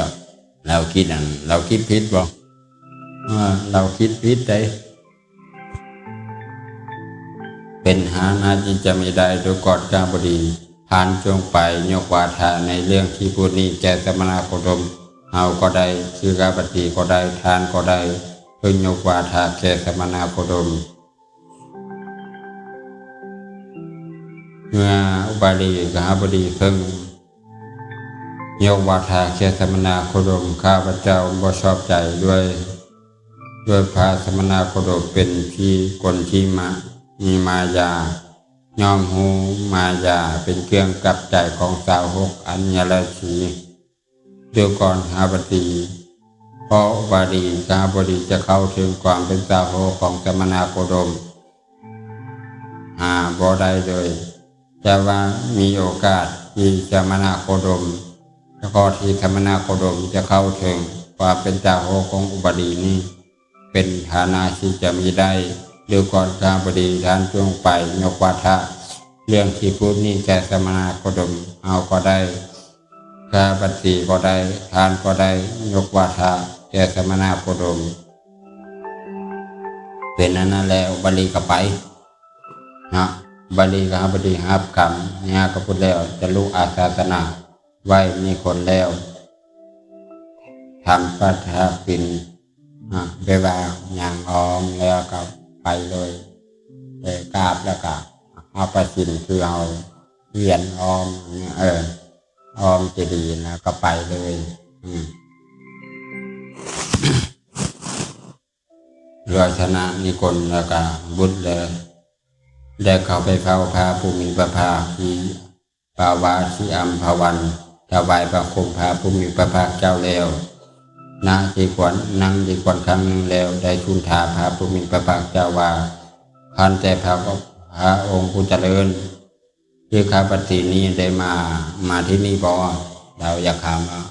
ລາວຄິດອັນ ລາວຄິດຜິດບໍ່? ເອີ ລາວຄິດຜິດໃດ. ເປັນຫານາທີ່ຈະມີໄດ້ ດູກ່ອນຄະຫະບໍດີ, ທ່ານຈົ່ງໄປຍົກວາທະໃນເລື່ອງທີ່ພຸດນີ້ແກ່ສະມະນະໂຄດົມ. ເຮົາກໍໄດ້, ສິກຂາບັດສີກໍໄດ້, ທ່ານກໍໄດ້ເພິ່ງຍົກວາທະແກ່ສະມະນະໂຄດົມ. ເມື່ອອຸບາລີກະຫະບໍດີເພິ່ງຍົກວາທະແກ່ສະມະນະໂຄດົມ, ຂ້າພະເຈົ້າບໍ່ຊອບໃຈດ້ວຍ, ດ້ວຍພະສະມະນະໂຄດົມເປັນທີ່ຄົນທີ່ມາ, ມີມາຍາ, ຍອມຮູ້ມາຍາເປັນເຄື່ອງກັບໃຈຂອງຊາວຫົກອັນຍາລະສີ. ດູກ່ອນຄະຫະບັດສີ, ເພາະອຸບາລີກະຫະບໍດີຈະເຂົ້າເຖິງຄວາມເປັນຊາວຫົກຂອງສະມະນະໂຄດົມ ຫາບໍ່ໄດ້ເລີຍ, ແຕ່ວ່າມີໂອກາດທີ່ສະມະນະໂຄດົມ, ແລະ ກໍທີ່ສະມະນະໂຄດົມຈະເຂົ້າເຖິງຄວາມເປັນຊາວຫົກຂອງອຸບາລີນີ້ ເປັນຖານະທີ່ຈະມີໄດ້. ດູກ່ອນຄະຫະບໍດີ, ທ່ານຈົ່ງໄປຍົກວາທະ ເລື່ອງທີ່ພຸດນີ້ແກ່ສະມະນະໂຄດົມ ເຮົາກໍໄດ້ ຂ້າພະເຈົ້າກໍໄດ້ ທ່ານກໍໄດ້ຍົກວາທະແກ່ສະມະນະໂຄດົມ ເປັນອັນນັ້ນແລ້ວ ອຸບາລີກໍໄປເນາະ ອຸບາລີກໍຮັບ ພໍດີຮັບຄຳ ຍາກະພຸດແລ້ວ ຈະລຸອາສາສະນະໄວ້ນິຄົນແລ້ວ ທຳປະທານສິນ ອາ ແບບວ່າຍ່າງອ້ອມແລ້ວກໍໄປເລີຍ ໄປກາບແລ້ວກໍຮັບປະສິນ ຄືເຮົາວຽນອ້ອມ ເອີ ອ້ອມເຈດີນະ ກໍໄປເລີຍ ອືມ ລາວຊະນະນິຄົນ ແລ້ວກໍບຸດ ແລະ ໄດ້ເຂົ້າໄປເຝົ້າພະຜູ້ມີພະພາກທີ່ປະວາຊິອຳພະວັນ ຖວາຍບັງຄົມພະຜູ້ມີພະພາກເຈົ້າແລ້ວ ນາງທີ່ຄວນ ນັ່ງທີ່ຄວນຄັ້ງໜຶ່ງແລ້ວ ໄດ້ທູນຖາມພະຜູ້ມີພະພາກເຈົ້າວ່າ ຂ້າແຕ່ພະ ພະອົງຜູ້ຈະເລີນ ຄືຂ້າພະເຈົ້ານີ້ໄດ້ມາ ມາທີ່ນີ້ບໍ່? ລາວຢາກຖາມວ່າ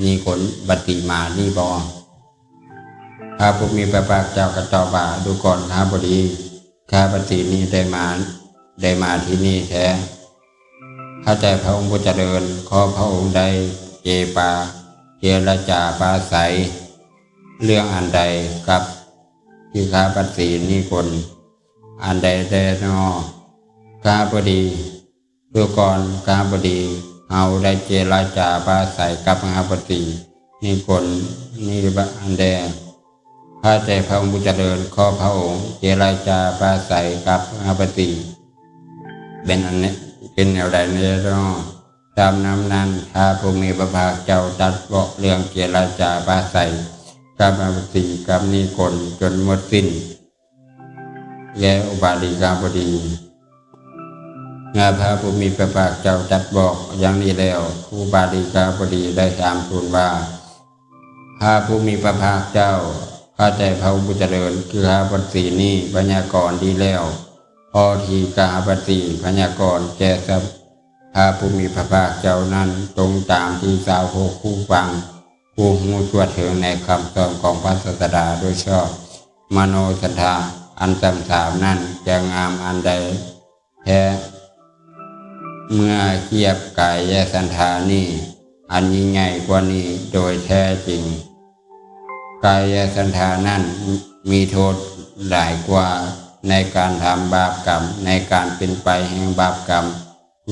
ນີ້ຄົນບັດນີ້ມານີ້ບໍ່? ພະຜູ້ມີພະພາກເຈົ້າກໍຕອບວ່າ ດູກ່ອນຂ້າພະດີ ຂ້າພະເຈົ້ານີ້ໄດ້ມາ ໄດ້ມາທີ່ນີ້ແທ້ ຂ້າແຕ່ພະອົງຜູ້ຈະເລີນ ຂໍພະອົງໄດ້ເຈປາ ເຈລະຈາປາໄສເລື່ອງອັນໃດກັບ ຄືຂ້າພະເຈົ້ານີ້ຄົນ ອັນໃດແດ່ນໍ ຂ້າພະດີ? ດູກ່ອນຂ້າພະດີ ເຮົາໄດ້ເຈລະຈາປາໄສກັບຂ້າພະເຈົ້ານີ້ຄົນນີ້ອັນໃດ? ຂ້າແຕ່ພະອົງຜູ້ຈະເລີນ ຂໍພະອົງເຈລະຈາປາໄສກັບຂ້າພະເຈົ້າ ເປັນອັນ ເປັນແນວໃດແດ່ນໍ? ຕາມນັ້ນນັ້ນ ພະຜູ້ມີພະພາກເຈົ້າຕັດເວົ້າເລື່ອງເຈລະຈາປາໄສກັບອາປະຕິກັບນິຄົນຈົນໝົດສິ້ນແລ້ວ ອຸບາລີກະບໍດີ ເມື່ອພະຜູ້ມີພະພາກເຈົ້າຕັດບອກຢ່າງນີ້ແລ້ວ ອຸບາລີກະບໍດີໄດ້ຖາມທູນວ່າ ພະຜູ້ມີພະພາກເຈົ້າ ຂ້າແຕ່ພະອົງຜູ້ຈະເລີນ ຄືຂ້າພະເຈົ້ານີ້ພະຍາກອນດີແລ້ວ ພໍທີ່ຂ້າພະເຈົ້າພະຍາກອນແກ່ ພະຜູ້ມີພະພາກເຈົ້ານັ້ນ ຕົງຕາມທີຊາວຫົກ ຜູ້ຟັງ ຜູ້ຮູ້ທົ່ວເຖິງໃນຄຳສອນຂອງພະສາສະດາໂດຍຊອບ ມະໂນສັນຖາອັນຊໍ່າຊາວນັ້ນຈະງາມອັນໃດແທ້ ເມື່ອທຽບກາຍະສັນຖານີ້ອັນຍິ່ງໃຫຍ່ກວ່ານີ້ໂດຍແທ້ຈິງ ກາຍະສັນຖານັ້ນມີໂທດຫຼາຍກວ່າໃນການທຳບາບກຳ ໃນການເປັນໄປແຫ່ງບາບກຳ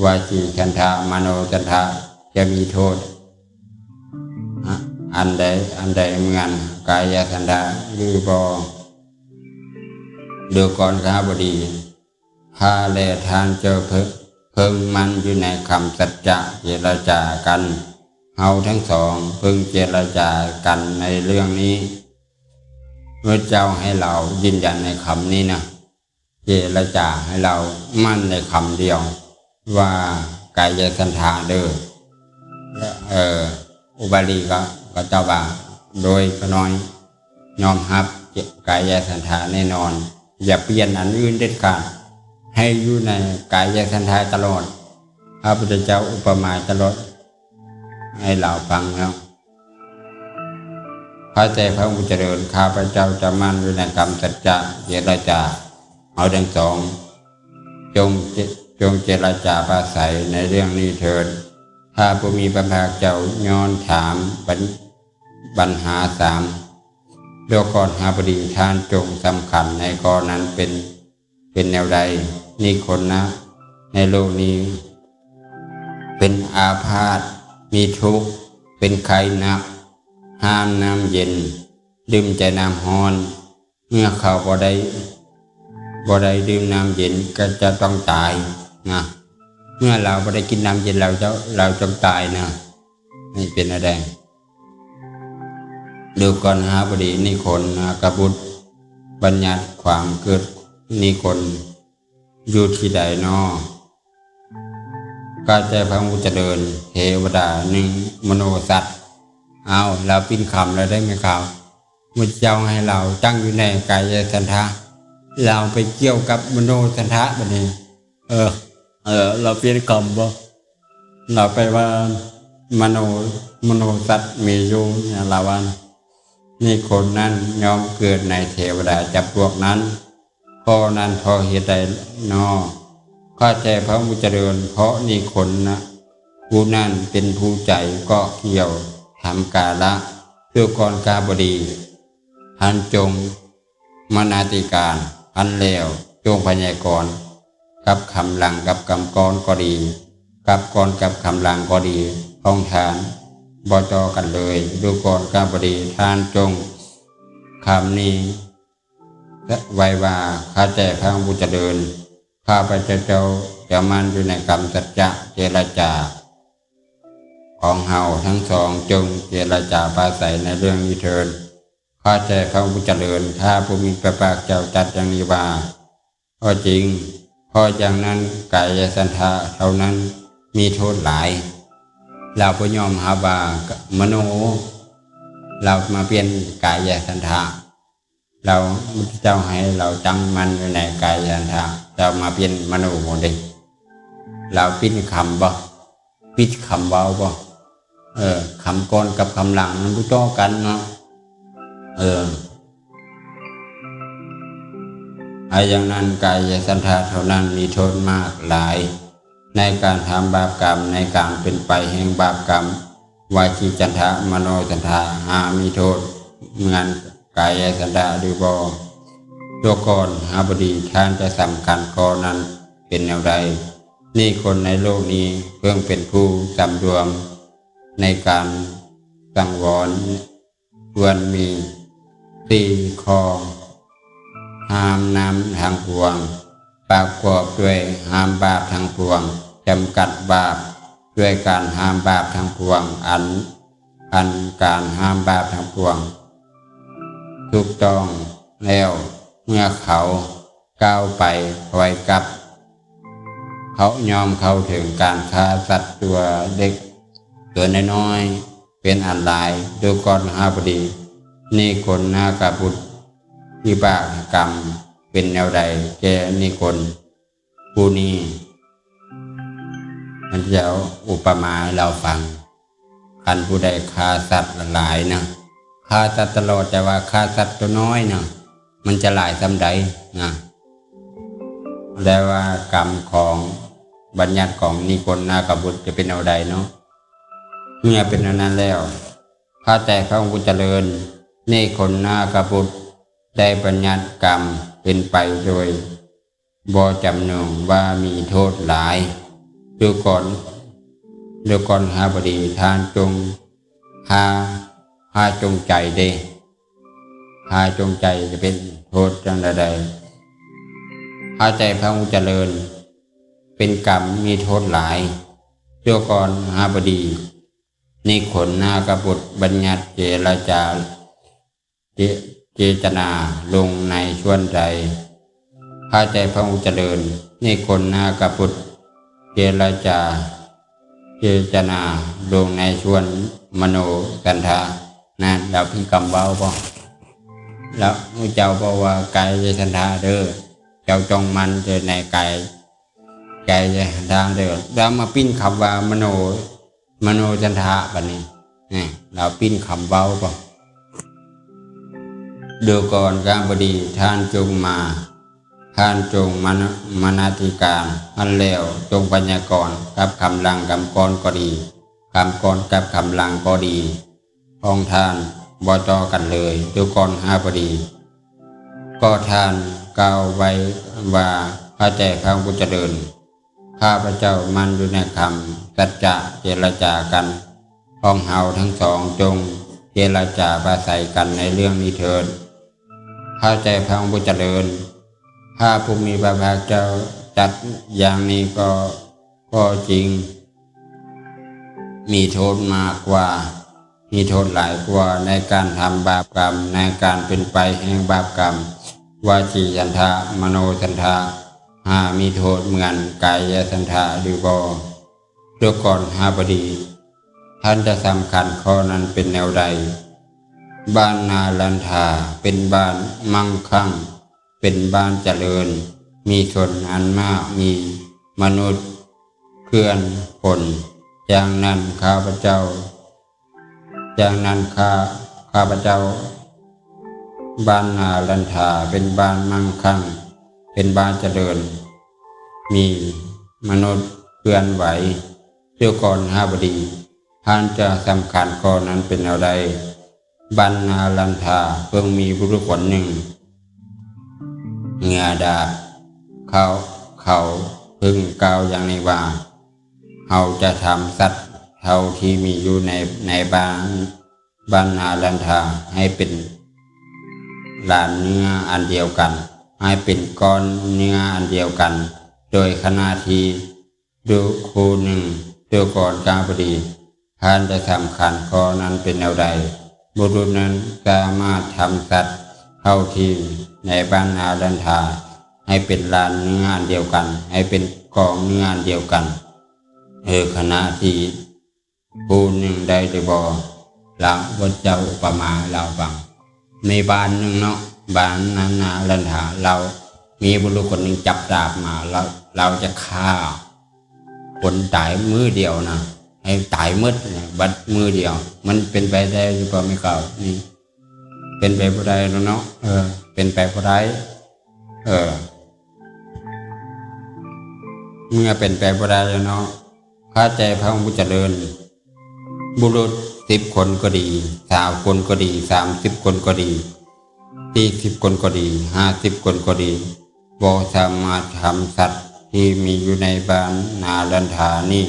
ວະຈີສັນຖາ ມະໂນສັນຖາຈະມີໂທດ ອະ ອັນໃດ ອັນໃດເໝືອນກາຍະສັນຖາຫຼືບໍ່? ດູກ່ອນຂ້າພະດີ ຂ້າແລະທ່ານເຈົ້າເພິ່ງ ເພິ່ງໝັ້ນຢູ່ໃນຄຳສັດຈະເຈລະຈາກັນ ເຮົາທັງສອງເພິ່ງເຈລະຈາກັນໃນເລື່ອງນີ້ ພະເຈົ້າໃຫ້ລາວຢືນຢັນໃນຄຳນີ້ນະ ເຈລະຈາໃຫ້ລາວໝັ້ນໃນຄຳດຽວວ່າ ກາຍະສັນຖາເດີ ເອີ ອຸບາລີກໍ ກໍຕອບວ່າ ໂດຍຂ້ານ້ອຍຍອມຮັບກາຍະສັນຖາແນ່ນອນ ຢ່າປ່ຽນອັນອື່ນເດັດຂາດ ໃຫ້ຢູ່ໃນກາຍະສັນຖາຕະຫຼອດ ພະພຸດທະເຈົ້າອຸປະມາຕະຫຼອດ ໃຫ້ລາວຟັງແລ້ວ ຂ້າແຕ່ພະອົງຜູ້ຈະເລີນ ຂ້າພະເຈົ້າຈະໝັ້ນຢູ່ໃນຄຳສັດຈະເຈລະຈາ ເຮົາທັງສອງ ຈົ່ງ ຈົ່ງເຈລະຈາປາໄສໃນເລື່ອງນີ້ເທີດ ພະຜູ້ມີພະພາກເຈົ້າຍ້ອນຖາມບັນ ບັນຫາສາມ ດູກ່ອນຂ້າພະດີ ທ່ານຈົ່ງສຳຄັນໃນຂໍ້ນັ້ນເປັນ ເປັນແນວໃດ? ນິຄົນນະ ໃນໂລກນີ້ເປັນອາພາດ ມີທຸກ ເປັນໄຂ້ໜັກ ຫ້າມນ້ຳເຢັນ ດື່ມແຕ່ນ້ຳຮ້ອນ ເມື່ອເຂົາບໍ່ໄດ້ ບໍ່ໄດ້ດື່ມນ້ຳເຢັນກໍຈະຕ້ອງຕາຍນະ ເມື່ອລາວບໍ່ໄດ້ກິນນ້ຳເຢັນ ລາວຈະ ລາວຕ້ອງຕາຍນະ ນີ້ເປັນແນວໃດ? ດູກ່ອນຂ້າພະດີ ນິຄົນນະກະບຸດ ບັນຍັດຄວາມເກີດນິຄົນຢູ່ທີ່ໃດນໍ? ຂ້າແຕ່ພະອົງຜູ້ຈະເລີນ ເທວະດາໜຶ່ງ ມະໂນສັດ ອ້າວ ລາວປິ່ນຄຳແລ້ວໄດ໋ແມ່ຂາວ ພະພຸດທະເຈົ້າໃຫ້ລາວຕັ້ງຢູ່ໃນກາຍະສັນຖາ ລາວໄປກ່ຽວກັບມະໂນສັນຖາບັດນີ້ ເອີ ເອີ ລາວປ່ຽນຄຳບໍ່? ລາວໄປວ່າມະໂນ ມະໂນສັດມີຢູ່ ລາວວ່າ ນີ້ຄົນນັ້ນຍ່ອມເກີດໃນເທວະດາຈຳພວກນັ້ນ ຂໍ້ນັ້ນເພາະເຫດໃດນໍ? ຂ້າແດ່ພະອົງຜູ້ຈະເລີນ, ເພາະນິຄົນນະຜູ້ນັ້ນເປັນຜູ້ໃຈເກາະກ່ຽວທຳກາລະ. ດູກອນຄະຫະບໍດີ, ທ່ານຈົ່ງມະນະຕິການ, ຄັນແລ້ວຈົ່ງພະຍາກອນກັບຄຳຫຼັງກັບຄຳກ່ອນກໍດີ, ກັບກ່ອນກັບຄຳຫຼັງກໍດີ ຂອງທ່ານບໍ່ຕໍ່ກັນເລີຍ. ດູກອນຄະຫະບໍດີ, ທ່ານຈົ່ງຄຳນີ້ໄວ້ວ່າ ຂ້າແດ່ພະອົງຜູ້ຈະເລີນ, ຂ້າພະເຈົ້າເຈົ້າຈະໝັ້ນຢູ່ໃນຄຳສັດຈະເຈລະຈາຂອງເຮົາທັງສອງ, ຈົ່ງເຈລະຈາປາໄສໃນເລື່ອງນີ້ເທີ້ນ. ຂ້າແດ່ພະອົງຜູ້ຈະເລີນ, ພະຜູ້ມີພະພາກເຈົ້າຕັດຢ່າງນີ້ວ່າ ກໍຈິງ, ເພາະຢ່າງນັ້ນກາຍະສັນທະເທົ່ານັ້ນມີໂທດຫຼາຍ. ລາວບໍ່ຍອມຮັບວ່າມະໂນ, ລາວມາປ່ຽນກາຍະສັນທະ. ລາວ ພະເຈົ້າໃຫ້ລາວຕັ້ງໝັ້ນຢູ່ໃນກາຍະສັນທະ, ລາວມາປ່ຽນມະໂນເດ້. ລາວປິ່ນຄຳບໍ່? ຜິດຄຳເວົ້າບໍ່? ເອີ ຄຳກ່ອນກັບຄຳຫຼັງມັນບໍ່ຕໍ່ກັນເນາະ. ເອີ ອາ ຢ່າງນັ້ນກາຍະສັນທະເທົ່ານັ້ນມີໂທດມາກຫຼາຍ ໃນການທຳບາບກຳ, ໃນການເປັນໄປແຫ່ງບາບກຳ, ວະຈີສັນທະ, ມະໂນສັນທະ ຫາມີໂທດເໝືອນກາຍະສັນທະຫຼືບໍ່? ດູກອນຄະຫະບໍດີ, ທ່ານຈະສຳຄັນຂໍ້ນັ້ນເປັນແນວໃດ? ນີ້ຄົນໃນໂລກນີ້ເພິ່ງເປັນຜູ້ສຳລວມໃນການສັງວອນ ຄວນມີສີ່ຂໍ້: ຫ້າມນຳທັງປວງ, ປະກອບດ້ວຍຫ້າມບາບທັງປວງ, ຈຳກັດບາບດ້ວຍການຫ້າມບາບທັງປວງ. ອັນ ອັນການຫ້າມບາບທັງປວງຖືກຕ້ອງແລ້ວ, ເມື່ອເຂົາ ກ້າວໄປໄວກັບ, ເຂົາຍ່ອມເຂົ້າເຖິງການຂ້າສັດຕົວເລັກຕົວນ້ອຍໆເປັນອັນຫຼາຍ. ດູກອນຄະຫະບໍດີ, ນິຄົນນາກະບຸດ, ວິບາກກຳເປັນແນວໃດແກ່ນິຄົນຜູ້ນີ້? ພະເຈົ້າອຸປະມາໃຫ້ລາວຟັງ. ຄັນຜູ້ໃດຂ້າສັດຫຼາຍໆນະ, ຂ້າສັດຕະຫຼອດ, ແຕ່ວ່າຂ້າສັດຕົວນ້ອຍນະ, ມັນຈະຫຼາຍສ່ຳໃດນະ? ແຕ່ວ່າກຳຂອງ ບັນຍັດຂອງນິຄົນນາກະບຸດຈະເປັນແນວໃດເນາະ? ເມື່ອເປັນແນວນັ້ນແລ້ວ, ຂ້າແດ່ພະອົງຜູ້ຈະເລີນ, ນິຄົນນາກະບຸດໄດ້ບັນຍັດກຳເປັນໄປໂດຍ ບໍ່ຈຳນົງວ່າມີໂທດຫຼາຍ. ດູກອນ ດູກອນຄະຫະບໍດີ, ທ່ານຈົ່ງ ຂ້າ ຂ້າຈົງໃຈເດ້. ຂ້າຈົງໃຈຈະເປັນໂທດຈັ່ງໃດ? ຂ້າແດ່ພະອົງຈະເລີນ, ເປັນກຳມີໂທດຫຼາຍ. ດູກອນຄະຫະບໍດີ, ນິຄົນນາກະບຸດບັນຍັດເຈລະຈາ ເຈ ເຈຕະນາລົງໃນສ່ວນໃດ? ຂ້າແດ່ພະອົງຈະເລີນ, ນິຄົນນາກະບຸດເຈລະຈາ ເຈຕະນາລົງໃນສ່ວນມະໂນສັນທະນັ້ນ. ລາວຜິດຄຳເວົ້າບໍ່? ລາວ ເຈົ້າບອກວ່າກາຍສັນທະເດີ້, ເຈົ້າຈົ່ງໝັ້ນຢູ່ໃນກາຍ ກາຍສັນທະເດີ້. ລາວມາປິ່ນຄຳວ່າມະໂນ ມະໂນສັນທະບັດນີ້. ແນ່ ລາວປິ່ນຄຳເວົ້າບໍ່? ດູກອນຄະຫະບໍດີ, ທ່ານຈົ່ງມາ, ທ່ານຈົ່ງມະນະ ມະນະຕິການ, ຫັ້ນແລ້ວຈົ່ງພະຍາກອນກັບຄຳຫຼັງຄຳກ່ອນກໍດີ, ຄຳກ່ອນກັບຄຳຫຼັງກໍດີ ຂອງທ່ານບໍ່ຕໍ່ກັນເລີຍ. ດູກອນຄະຫະບໍດີ, ກໍທ່ານກ່າວໄວ້ວ່າ ຂ້າແດ່ພະອົງຜູ້ຈະເລີນ, ຂ້າພະເຈົ້າໝັ້ນຢູ່ໃນຄຳສັດຈະເຈລະຈາກັນຂອງເຮົາທັງສອງ, ຈົ່ງເຈລະຈາປາໄສກັນໃນເລື່ອງນີ້ເທີ້ນ. ຂ້າແດ່ພະອົງຜູ້ຈະເລີນ, ພະຜູ້ມີພະພາກເຈົ້າຕັດຢ່າງນີ້ກໍ ກໍຈິງ ມີໂທດມາກກວ່າ, ມີໂທດຫຼາຍກວ່າໃນການທຳບາບກຳ, ໃນການເປັນໄປແຫ່ງບາບກຳ, ວະຈີສັນທະ, ມະໂນສັນທະ, ຫາມີໂທດເໝືອນກາຍະສັນທະຫຼືບໍ່? ດູກອນຄະຫະບໍດີ, ທ່ານຈະສຳຄັນຂໍ້ນັ້ນເປັນແນວໃດ? ບ້ານນາລັນທາເປັນບ້ານມັ່ງຄັ່ງ, ເປັນບ້ານຈະເລີນ, ມີຊົນອັນມາກ, ມີມະນຸດເກື້ອນຄົນ. ດັ່ງນັ້ນຂ້າພະເຈົ້າ, ດັ່ງນັ້ນຂ້າ, ຂ້າພະເຈົ້າ, ບ້ານນາລັນທາເປັນບ້ານມັ່ງຄັ່ງ, ເປັນບ້ານຈະເລີນ. ມີມະນຸດເຄື່ອນໄຫວ. ດູກອນຫາບໍດີ, ທ່ານຈະສຳຄັນຂໍ້ນັ້ນເປັນແນວໃດ? ບັນນາລັນທາ, ເພິ່ງມີບຸລຸດຄົນໜຶ່ງເຫື່ອດາດ. ເຂົາ, ເຂົາເພິ່ງກ່າວຢ່າງນີ້ວ່າ, ເຮົາຈະທຳສັດເທົ່າທີ່ມີຢູ່ໃນ, ໃນບ້ານ, ບັນນາລັນທາ ໃຫ້ເປັນຫຼານເນື້ອອັນດຽວກັນ, ໃຫ້ເປັນກ້ອນເນື້ອອັນດຽວກັນ. ໂດຍຂະນະທີ່ ດູໂຄໜຶ່ງ, ດູກອນຫາບໍດີ, ທ່ານຈະສຳຄັນຂໍ້ນັ້ນເປັນແນວໃດ? ບຸລຸດນັ້ນສາມາດທຳສັດເທົ່າທີ່ໃນບັນນາລັນທາ ໃຫ້ເປັນຫຼານເນື້ອອັນດຽວກັນ, ໃຫ້ເປັນກອງເນື້ອອັນດຽວກັນ. ເອີ ຂະນະທີ່ຜູ້ໜຶ່ງໄດ້ຫຼືບໍ່? ລາວ ພະເຈົ້າອຸປະມາໃຫ້ລາວຟັງ. ມີບ້ານໜຶ່ງເນາະ, ບ້ານນາລັນທາ, ລາວມີບຸລຸດຄົນໜຶ່ງຈັບດາບມາ, ລາວ, ລາວຈະຂ້າຄົນຕາຍມື້ດຽວນະ, ໃຫ້ຕາຍໝົດນະ, ບັດມື້ດຽວ. ມັນເປັນໄປໄດ້ຫຼືບໍ່ ແມ່ເຖົ້າ? ນີ້ເປັນໄປບໍ່ໄດ້ແລ້ວເນາະ. ເອີ ເປັນໄປບໍ່ໄດ້. ເອີ ເມື່ອເປັນໄປບໍ່ໄດ້ແລ້ວເນາະ, ຂ້າແຕ່ພະອົງຜູ້ຈະເລີນ, ບຸລຸດສິບຄົນກໍດີ, ຊາວຄົນກໍດີ, ສາມສິບຄົນກໍດີ, ສີ່ສິບຄົນກໍດີ, ຫ້າສິບຄົນກໍດີ, ບໍ່ສາມາດທຳສັດທີ່ມີຢູ່ໃນບ້ານນາລັນທານີ້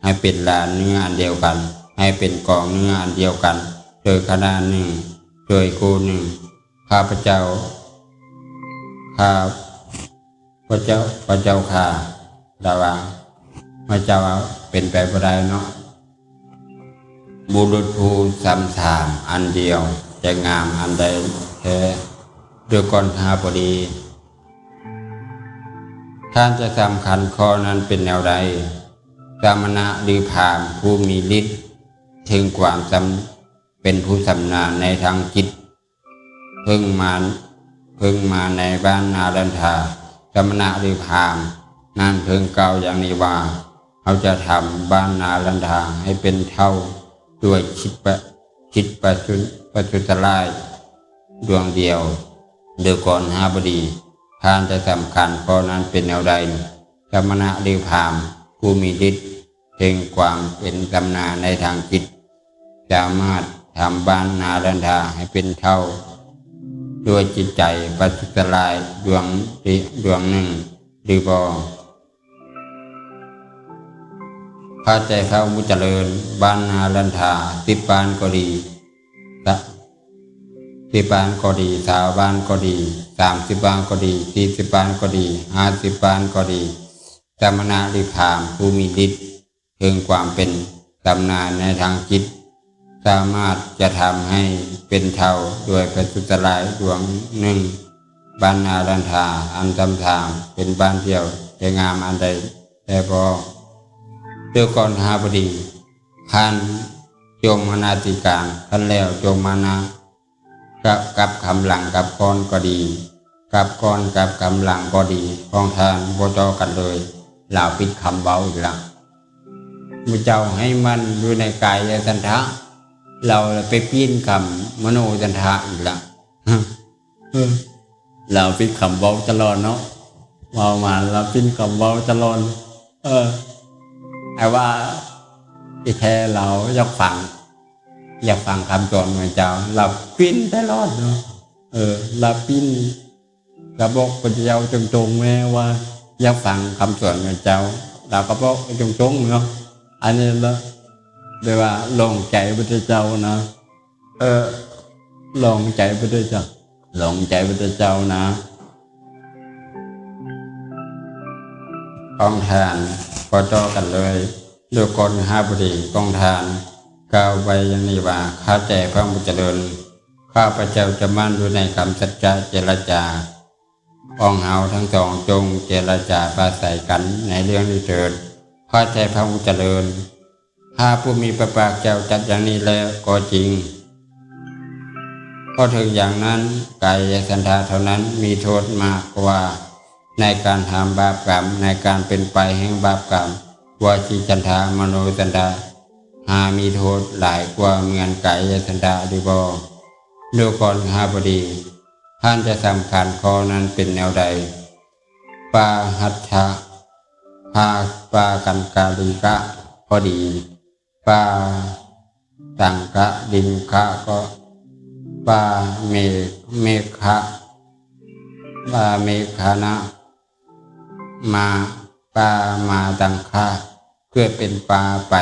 ໃຫ້ເປັນຫຼານເນື້ອອັນດຽວກັນ, ໃຫ້ເປັນກອງເນື້ອອັນດຽວກັນ, ໂດຍຂະນະໜຶ່ງ, ໂດຍຄູ່ໜຶ່ງ. ຂ້າພະເຈົ້າ, ຂ້າພະເຈົ້າ, ພະເຈົ້າຂ້າ, ລາວວ່າ, ພະເຈົ້າວ່າ ເປັນໄປບໍ່ໄດ້ເນາະ. ບຸລຸດຜູ້ຊຳຊາມອັນດຽວ ຈະງາມອັນໃດແທ້? ດູກອນຫາບໍດີ, ທ່ານຈະສຳຄັນຂໍ້ນັ້ນເປັນແນວໃດ? ສະມະນະ ຫຼື ພາມຜູ້ມີລິດ ເຖິງຄວາມຊຳ, ເປັນຜູ້ຊຳນານໃນທາງຈິດ, ເພິ່ງມາ, ເພິ່ງມາໃນບ້ານນາລັນທາ. ສະມະນະ ຫຼື ພາມນັ້ນເພິ່ງກ່າວຢ່າງນີ້ວ່າ, ເຮົາຈະທຳບ້ານນາລັນທາໃຫ້ເປັນເທົ່າດ້ວຍຈິດປະ, ຈິດປະ, ປະທຸສລາຍດວງດຽວ. ດູກອນຫາບໍດີ, ທ່ານຈະສຳຄັນຂໍ້ນັ້ນເປັນແນວໃດ? ສະມະນະ ຫຼື ພາມຜູ້ມີລິດ ເຖິງຄວາມເປັນຊຳນານໃນທາງຈິດ ສາມາດທຳບ້ານນາລັນທາໃຫ້ເປັນເທົ່າດ້ວຍຈິດໃຈປະທຸສລາຍດວງ, ດວງໜຶ່ງຫຼືບໍ່? ຂ້າແຕ່ພະອົງຜູ້ຈະເລີນ, ບ້ານນາລັນທາ ສິບບ້ານກໍດີ, ສິບບ້ານກໍດີ, ຊາວບ້ານກໍດີ, ສາມສິບບ້ານກໍດີ, ສີ່ສິບບ້ານກໍດີ, ຫ້າສິບບ້ານກໍດີ, ສະມະນະ ຫຼື ພາມຜູ້ມີລິດ ເຖິງຄວາມເປັນຊຳນານໃນທາງຈິດ ສາມາດຈະທຳໃຫ້ເປັນເທົ່າດ້ວຍປະທຸສລາຍດວງໜຶ່ງ. ບ້ານນາລັນທາອັນຊຳຊາມເປັນບ້ານດຽວ ຈະງາມອັນໃດແທ້ບໍ? ດູກອນຫາບໍດີ, ຄັນຈົ່ມມະນະສິການ, ຄັນແລ້ວຈົ່ມມະນະ ກັບ, ກັບຄຳຫຼັງກັບກ້ອນກໍດີ, ກັບກ້ອນກັບຄຳຫຼັງກໍດີ ຂອງທ່ານບໍ່ຕໍ່ກັນເລີຍ. ລາວປິດຄຳເວົ້າອີກລະ. ໝູ່ເຈົ້າໃຫ້ມັນຢູ່ໃນກາຍສັນທະ, ລາວໄປປິ່ນຄຳມະໂນສັນທະອີກລະ. ເອີ ລາວປິດຄຳເວົ້າຕະຫຼອດເນາະ, ເວົ້າມາລາວປິ່ນຄຳເວົ້າຕະຫຼອດ. ເອີ ອ້າຍວ່າທີ່ແທ້ລາວຢາກຟັງ, ຢາກຟັງຄຳສອນຂອງເຈົ້າ, ລາວປິ່ນຕະຫຼອດເນາະ. ເອີ ລາວປິ່ນ, ລາວບອກພະເຈົ້າຕົງໆແມ່ວ່າຢາກຟັງຄຳສອນຂອງເຈົ້າ, ລາວກໍບອກຕົງໆເນາະ. ອັນນີ້ລະ ແປວ່າລອງໃຈພະເຈົ້ານະ. ເອີ ລອງໃຈພະເຈົ້າ, ລອງໃຈພະເຈົ້ານະ. ຂອງທ່ານບໍ່ຕໍ່ກັນເລີຍ. ດູກອນຫາບໍດີ, ຂອງທ່ານກ່າວໄວ້ຢ່າງນີ້ວ່າ, ຂ້າແຕ່ພະຜູ້ຈະເລີນ, ຂ້າພະເຈົ້າຈະໝັ້ນຢູ່ໃນຄຳສັດຈະເຈລະຈາ. ຂອງເຮົາທັງສອງຈົ່ງເຈລະຈາປາໄສກັນໃນເລື່ອງນີ້ເຖີດ. ຂ້າແຕ່ພະຜູ້ຈະເລີນ, ພະຜູ້ມີພະພາກເຈົ້າຕັດຢ່າງນີ້ແລ້ວກໍຈິງ. ເພາະເຖິງຢ່າງນັ້ນ, ກາຍສັນທະເທົ່ານັ້ນມີໂທດມາກກວ່າໃນການທຳບາບກຳ, ໃນການເປັນໄປແຫ່ງບາບກຳ, ວະຈີສັນທະ, ມະໂນສັນທະ ຫາມີໂທດຫຼາຍກວ່າເໝືອນກາຍສັນທະຫຼືບໍ່? ດູກອນຫາບໍດີ, ທ່ານຈະສຳຄັນຂໍ້ນັ້ນເປັນແນວໃດ? ປາຫັດທະ ພາ ພາກັນຄະລິກະກໍດີ ພາສັງຄະລິງຄະກໍ ພາເມ ເມຂະ ພາເມຂະນະ ມາ ພາມາຕັງຄະ ເກີດເປັນປ່າໄປ.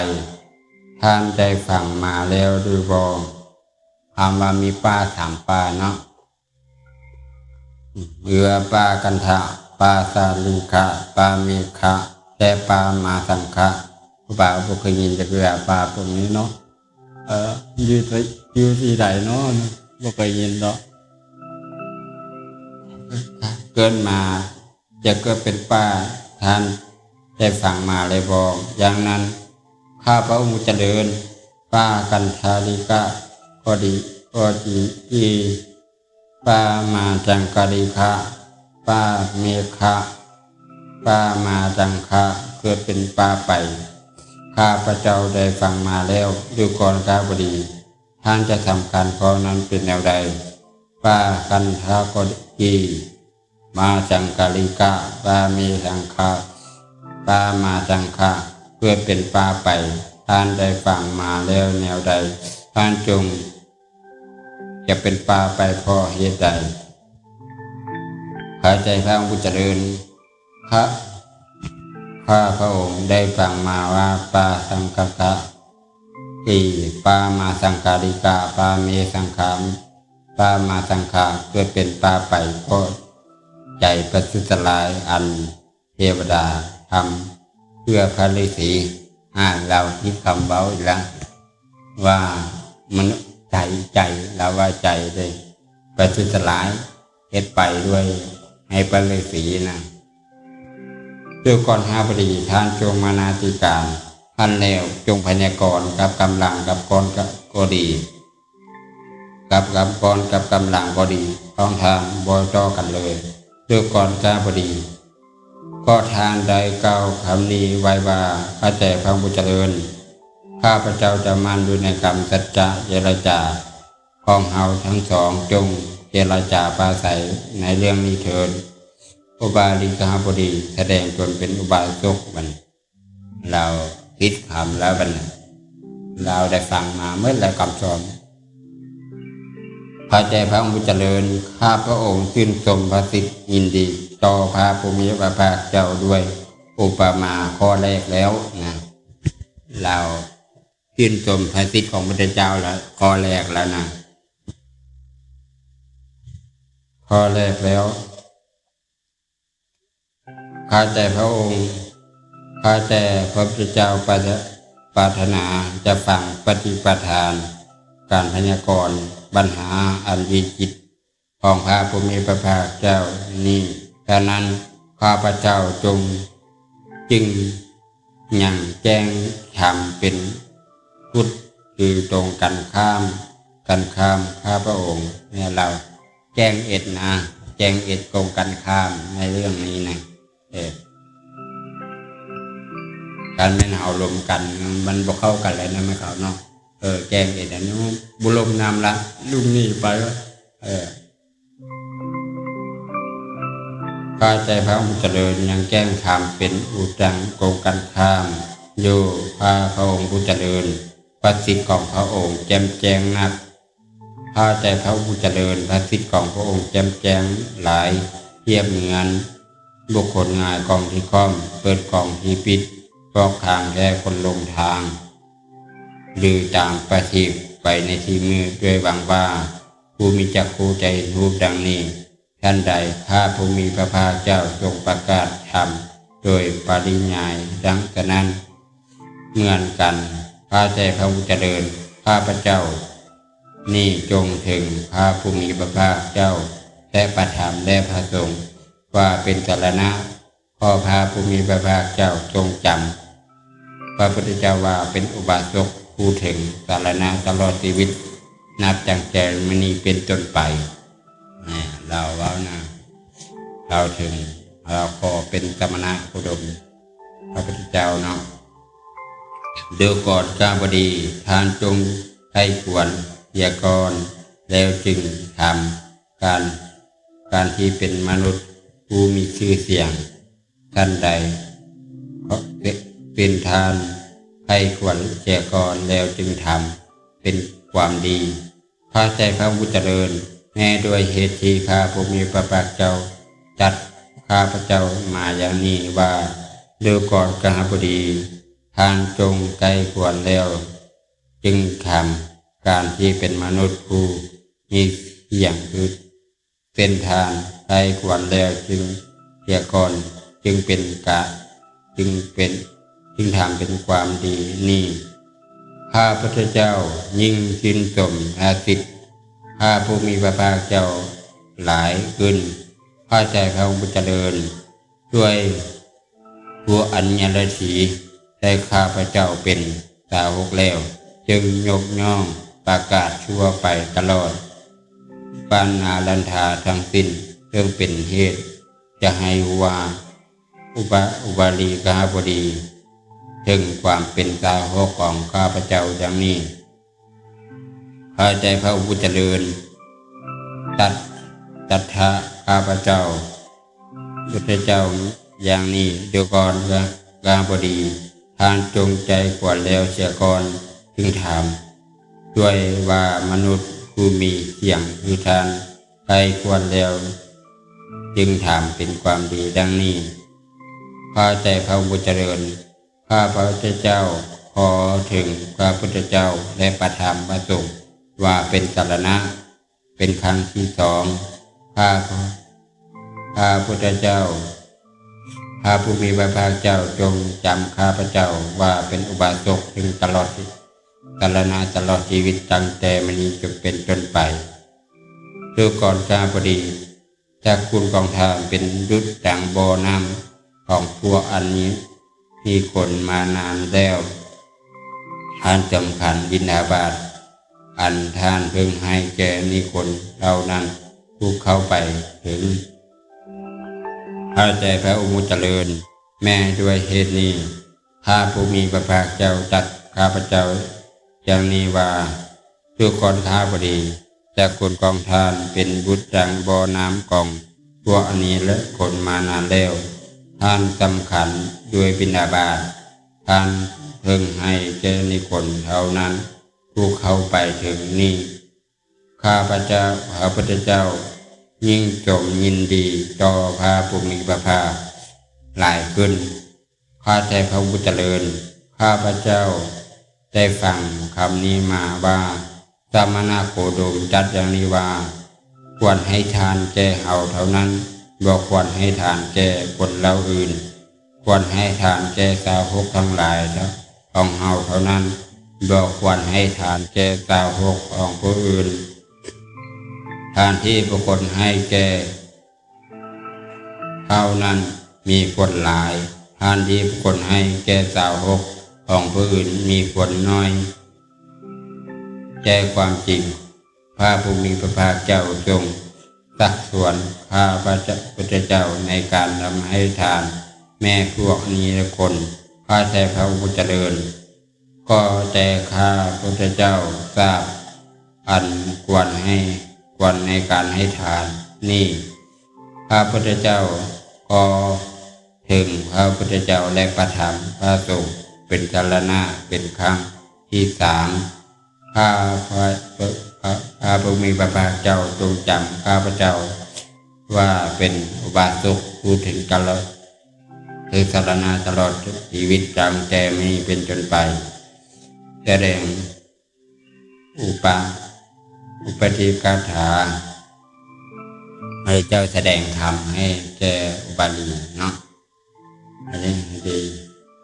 ທ່ານໄດ້ຟັງມາແລ້ວຫຼືບໍ່? ຄຳວ່າມີປ່າສາມປ່າເນາະ ເອີ ພາກັນທະ ພາສາລິງຄະ ພາເມຂະ ແລະ ພາມາສັງຄະ. ຜູ້ບ່າວບໍ່ເຄີຍຍິນຈັກເທື່ອປ່າພວກນີ້ເນາະ. ເອີ ຢູ່ ຢູ່ທີ່ໃດເນາະ? ບໍ່ເຄີຍຍິນດອກ. ເກີດມາ ຈະເກີດເປັນປ່າ ທ່ານໄດ້ຟັງມາແລ້ວບໍ່? ຢ່າງນັ້ນ ຂ້າພະອົງຜູ້ຈະເລີນ ພາກັນທະລິກະກໍດີ ກໍດີ ພາມາຈັງຄະລິກະ ພາເມຂະ ພາມາຕັງຄະ ເກີດເປັນປ່າໄປ. ຂ້າພະເຈົ້າໄດ້ຟັງມາແລ້ວ ດູກ່ອນຂ້າພະດີ ທ່ານຈະທຳການຂໍ້ນັ້ນເປັນແນວໃດ? ພາກັນທະກໍດີ ມາຈັງຄະລິກະ ພາເມສັງຄະ ພາມາສັງຄະ ເກີດເປັນປ່າໄປ. ທ່ານໄດ້ຟັງມາແລ້ວແນວໃດ? ທ່ານຈົ່ງຈະເປັນປ່າໄປເພາະເຫດໃດ? ຂ້າແດ່ພະອົງຜູ້ຈະເລີນ ຂ້າ ຂ້າພະອົງໄດ້ຟັງມາວ່າ ພາສັງຄະກະ ທີ່ພາມາສັງຄະລິກະ ພາເມສັງຄະ ພາມາສັງຄະ ເກີດເປັນປ່າໄປ ເພາະໃຈປະທຸດສະຫຼາຍ ອັນເທວະດາທຳເພື່ອພະລືສີ. ອ່າ ລາວຜິດຄຳເວົ້າອີກລະ ວ່າມະນຸດ ໃຈ ໃຈ ລາວວ່າໃຈເດ້ ປະທຸດສະຫຼາຍ ເຮັດໄປດ້ວຍໃຫ້ພະລືສີນະ. ດູກ່ອນຂ້າພະດີ ທ່ານຈົ່ງມານາທິການ ຄັນແລ້ວຈົ່ງພະຍາກອນກັບກຳລັງກັບກອນກະ ກໍດີ ກັບກຳກອນກັບກຳລັງກໍດີ ຂອງທ່ານບໍ່ຕໍ່ກັນເລີຍ. ດູກ່ອນຂ້າພະດີ ກໍທ່ານໄດ້ກ່າວຄຳນີ້ໄວ້ວ່າ ຂ້າແດ່ພະອົງຜູ້ຈະເລີນ ຂ້າພະເຈົ້າຈະໝັ້ນຢູ່ໃນຄຳສັດຈະເຈລະຈາຂອງເຮົາທັງສອງ ຈົ່ງເຈລະຈາປາໄສໃນເລື່ອງນີ້ເທີ້ນ. ອຸບາລິກະຄະບໍດີ ສະແດງຕົນເປັນອຸບາສົກບັດນີ້ ລາວຜິດຄຳແລ້ວບັດນີ້ ລາວໄດ້ຟັງມາໝົດແລ້ວຄຳສອນ. ຂ້າແດ່ພະອົງຜູ້ຈະເລີນ ຂ້າພະອົງຊື່ນຊົມພະສິດຍິນດີຕໍ່ພະຜູ້ມີພະພາກເຈົ້າດ້ວຍອຸປະມາຂໍ້ແລກແລ້ວນະ ລາວຊື່ນຊົມພະສິດຂອງພະພຸດທະເຈົ້າແລ້ວ ຂໍ້ແລກແລ້ວນະ ຂໍ້ແລກແລ້ວ. ຂ້າແດ່ພະອົງ ຂ້າແດ່ພະພຸດທະເຈົ້າປາດ ປາດຖະໜາຈະຟັງປະຕິປະທານການພະຍາກອນບັນຫາອັນວິຈິດຂອງພະຜູ້ມີພະພາກເຈົ້ານີ້. ສະນັ້ນ ຂ້າພະເຈົ້າຈົ່ງ ຈຶ່ງຍັງແຈ້ງທຳເປັນພຸດ ຄືຕົງກັນຂ້າມ ກັນຂ້າມ ຂ້າພະອົງ ແມ່ນລາວ ແຈ້ງເອັດນະ ແຈ້ງເອັດກົງກັນຂ້າມໃນເລື່ອງນີ້ນະ. ເອີ ຄັນແມ່ນເຮົາລົມກັນ ມັນບໍ່ເຂົ້າກັນແລ້ວນະ ແມ່ນເຂົາເນາະ. ເອີ ແຈ້ງເອັດອັນນີ້ບໍ່ລົມນຳລະ ລຸມໜີໄປ ເອີ. ພະເຈົ້າພະອົງຜູ້ຈະເລີນ ຍັງແຈ້ງທຳເປັນອຸດຈັງກົງກັນຂ້າມຢູ່ ພະ ພະອົງຜູ້ຈະເລີນ ພະສິດຂອງພະອົງແຈ່ມແຈ້ງນັກ. ພະເຈົ້າພະອົງຜູ້ຈະເລີນ ພະສິດຂອງພະອົງແຈ່ມແຈ້ງຫຼາຍ ທຽບເໝືອນບຸກຄົນຫງາຍກອງທີ່ຄ້ອມ ເປີດກອງທີ່ປິດ ບອກທາງແກ່ຄົນຫຼົງທາງ ຫຼືຕາມປະທີບໄປໃນທີ່ມືດ ດ້ວຍຫວັງວ່າ ຜູ້ມີຈັກຂຸຈະເຫັນຮູບດັ່ງນີ້. ທັນໃດ ພະຜູ້ມີພະພາກເຈົ້າຊົງປະກາດທຳໂດຍປະລິຍາຍດັ່ງສະນັ້ນເໝືອນກັນ. ພະເຈົ້າພະອົງຜູ້ຈະເລີນ ຂ້າພະເຈົ້ານີ້ຈົ່ງເຖິງພະຜູ້ມີພະພາກເຈົ້າ ແລະ ພະທຳ ແລະ ພະສົງ ວ່າເປັນສາລະນະ. ຂໍພະຜູ້ມີພະພາກເຈົ້າຊົງຈຳພະພຸດທະເຈົ້າວ່າເປັນອຸບາສົກຜູ້ເຖິງສາລະນະຕະຫຼອດຊີວິດ ນັບຕັ້ງແຕ່ມື້ນີ້ເປັນຕົ້ນໄປ. ແມ່ນ ລາວເວົ້ານະ ລາວເຖິງ ລາວຂໍເປັນສະມະນະໂຄດົມ ພະພຸດທະເຈົ້າເນາະ. ດູກ່ອນຂ້າພະດີ ທ່ານຈົ່ງໃຄ່ຄວນເສຍກ່ອນ ແລ້ວຈຶ່ງທຳການ ການທີ່ເປັນມະນຸດຜູ້ມີຊື່ສຽງ. ທ່ານໃດ ຂ ເປັນທານໃຫ້ຄວນເສຍກ່ອນ ແລ້ວຈຶ່ງທຳເປັນຄວາມດີ. ຂ້າແດ່ພະຜູ້ຈະເລີນ, ແມ້ດ້ວຍເຫດທີ່ພະຜູ້ມີພະພາກເຈົ້າຕັດຂ້າພະເຈົ້າມາຢ່າງນີ້ວ່າ, ດູກ່ອນກະຫະບໍດີ, ທ່ານຈົ່ງໃກ້ຄວນແລ້ວຈຶ່ງທຳການທີ່ເປັນມະນຸດຜູ້ມີສຽງອຶດ. ເປັນທານໃຫ້ຄວນແລ້ວຈຶ່ງເສຍກ່ອນ, ຈຶ່ງເປັນກະ, ຈຶ່ງເປັນ, ຈຶ່ງທຳເປັນຄວາມດີນີ້. ຂ້າພະພຸດທະເຈົ້າຍິ່ງຊື່ນຊົມພະສິດພະຜູ້ມີພະພາກເຈົ້າຫຼາຍຂຶ້ນ. ຂ້າແດ່ພະຜູ້ຈະເລີນ, ດ້ວຍບຸນອັນຍະລາດສີ ໄດ້ຂ້າພະເຈົ້າເປັນສາວົກແລ້ວ, ຈຶ່ງຍົກຍ້ອງປະກາດທົ່ວໄປຕະຫຼອດບັນດາລັນທາທັງສິ້ນ, ເຊິ່ງເປັນເຫດຈະໃຫ້ຮູ້ວ່າ ອຸປະ, ອຸປາລີກະຫະບໍດີ ເຖິງຄວາມເປັນສາວົກຂອງຂ້າພະເຈົ້າຢ່າງນີ້. ຂ້າແດ່ພະຜູ້ຈະເລີນ, ຕັດ, ຕັດທະຂ້າພະເຈົ້າ ພຸດທະເຈົ້າຢ່າງນີ້, ດູກ່ອນກະຫະບໍດີ, ທ່ານຈົ່ງໃກ້ຄວນແລ້ວເສຍກ່ອນຈຶ່ງຖາມ, ດ້ວຍວ່າມະນຸດຜູ້ມີສຽງຄືທ່ານໃກ້ຄວນແລ້ວຈຶ່ງທຳເປັນຄວາມດີດັ່ງນີ້. ຂ້າແດ່ພະຜູ້ຈະເລີນ, ຂ້າພະພຸດທະເຈົ້າຂໍເຖິງພະພຸດທະເຈົ້າ ແລະ ພະທຳພະສົງ ວ່າເປັນສາລະນະ ເປັນຄັ້ງທີສອງ. ຂ້າ, ພະພຸດທະເຈົ້າ, ພະຜູ້ມີພະພາກເຈົ້າຈົ່ງຈຳຂ້າພະເຈົ້າວ່າເປັນອຸບາສົກເຖິງຕະຫຼອດ, ສາລະນະຕະຫຼອດຊີວິດ, ຕັ້ງແຕ່ມື້ນີ້ເປັນຕົ້ນໄປ. ດູກ່ອນກະຫະບໍດີ, ຈັກຄຸນຂອງທ່ານເປັນດຸດດັ່ງບໍ່ນ້ຳຂອງພວກອັນມີ, ມີຄົນມານານແລ້ວ. ທ່ານສຳຄັນບິນທະບາດອັນທ່ານເພິ່ງໃຫ້ແກ່ນິຄົນເຫຼົ່ານັ້ນຜູ້ເຂົ້າໄປເຖິງ. ຂ້າແດ່ພະຜູ້ຈະເລີນ, ແມ້ດ້ວຍເຫດນີ້ ພະຜູ້ມີພະພາກເຈົ້າຕັດຂ້າພະເຈົ້າຢ່າງນີ້ວ່າ, ດູກ່ອນກະຫະບໍດີ, ຈັກຄຸນຂອງທ່ານເປັນບຸນດັ່ງບໍ່ນ້ຳຂອງພວກອັນມີຄົນມານານແລ້ວ. ທ່ານສຳຄັນດ້ວຍບິນທະບາດທ່ານເພິ່ງໃຫ້ແກ່ນິຄົນເທົ່ານັ້ນຜູ້ເຂົ້າໄປເຖິງນີ້. ຂ້າພະເຈົ້າ, ພະພຸດທະເຈົ້າ ຍິ່ງຊົມຍິນດີຕໍ່ພະຜູ້ມີພະພາກຫຼາຍຂຶ້ນ. ຂ້າແດ່ພະຜູ້ຈະເລີນ, ຂ້າພະເຈົ້າໄດ້ຟັງຄຳນີ້ມາວ່າ ສະມະນະໂຄດົມຈັດຢ່າງນີ້ວ່າ, ຄວນໃຫ້ທານແກ່ເຮົາເທົ່ານັ້ນ, ບໍ່ຄວນໃຫ້ທານແກ່ຄົນເຫຼົ່າອື່ນ. ຄວນໃຫ້ທານແກ່ສາວົກທັງຫຼາຍຂອງເຮົາເທົ່ານັ້ນ, ບໍ່ຄວນໃຫ້ທານແກ່ສາວົກຂອງຜູ້ອື່ນ. ທ່ານທີ່ບຸກຄົນໃຫ້ແກ່ ເທົ່ານັ້ນມີຜົນຫຼາຍ, ທ່ານທີ່ບຸກຄົນໃຫ້ແກ່ສາວົກຂອງຜູ້ອື່ນມີຜົນໜ້ອຍ. ແຕ່ຄວາມຈິງ, ພະຜູ້ມີພະພາກເຈົ້າຊົງຊັກຊວນຂ້າພະພຸດທະເຈົ້າໃນການທຳໃຫ້ທານແມ່ພວກນິຄົນ. ຂ້າແດ່ພະຜູ້ຈະເລີນ, ກໍແຕ່ຂ້າພະພຸດທະເຈົ້າຊາບອັນຄວນໃຫ້, ຄວນໃນການໃຫ້ທານນີ້. ຂ້າພະພຸດທະເຈົ້າຂໍເຖິງພະພຸດທະເຈົ້າ ແລະ ພະທຳພະສົງເປັນສາລະນະເປັນຄັ້ງທີສາມ. ຂ້າພະ, ພະ, ພະຜູ້ມີພະພາກເຈົ້າຈົ່ງຈຳຂ້າພະເຈົ້າວ່າເປັນອຸບາສົກຜູ້ເຖິງຕະຫຼອດ, ເຖິງສາລະນະຕະຫຼອດຊີວິດຕັ້ງແຕ່ມື້ນີ້ເປັນຕົ້ນໄປ. ສະແດງ ອຸປະ, ອຸປະຕິກະຖາ ໃຫ້ເຈົ້າສະແດງທຳໃຫ້ແກ່ອຸປາລີເນາະ. ອັນນີ້ໃຫ້ໄດ້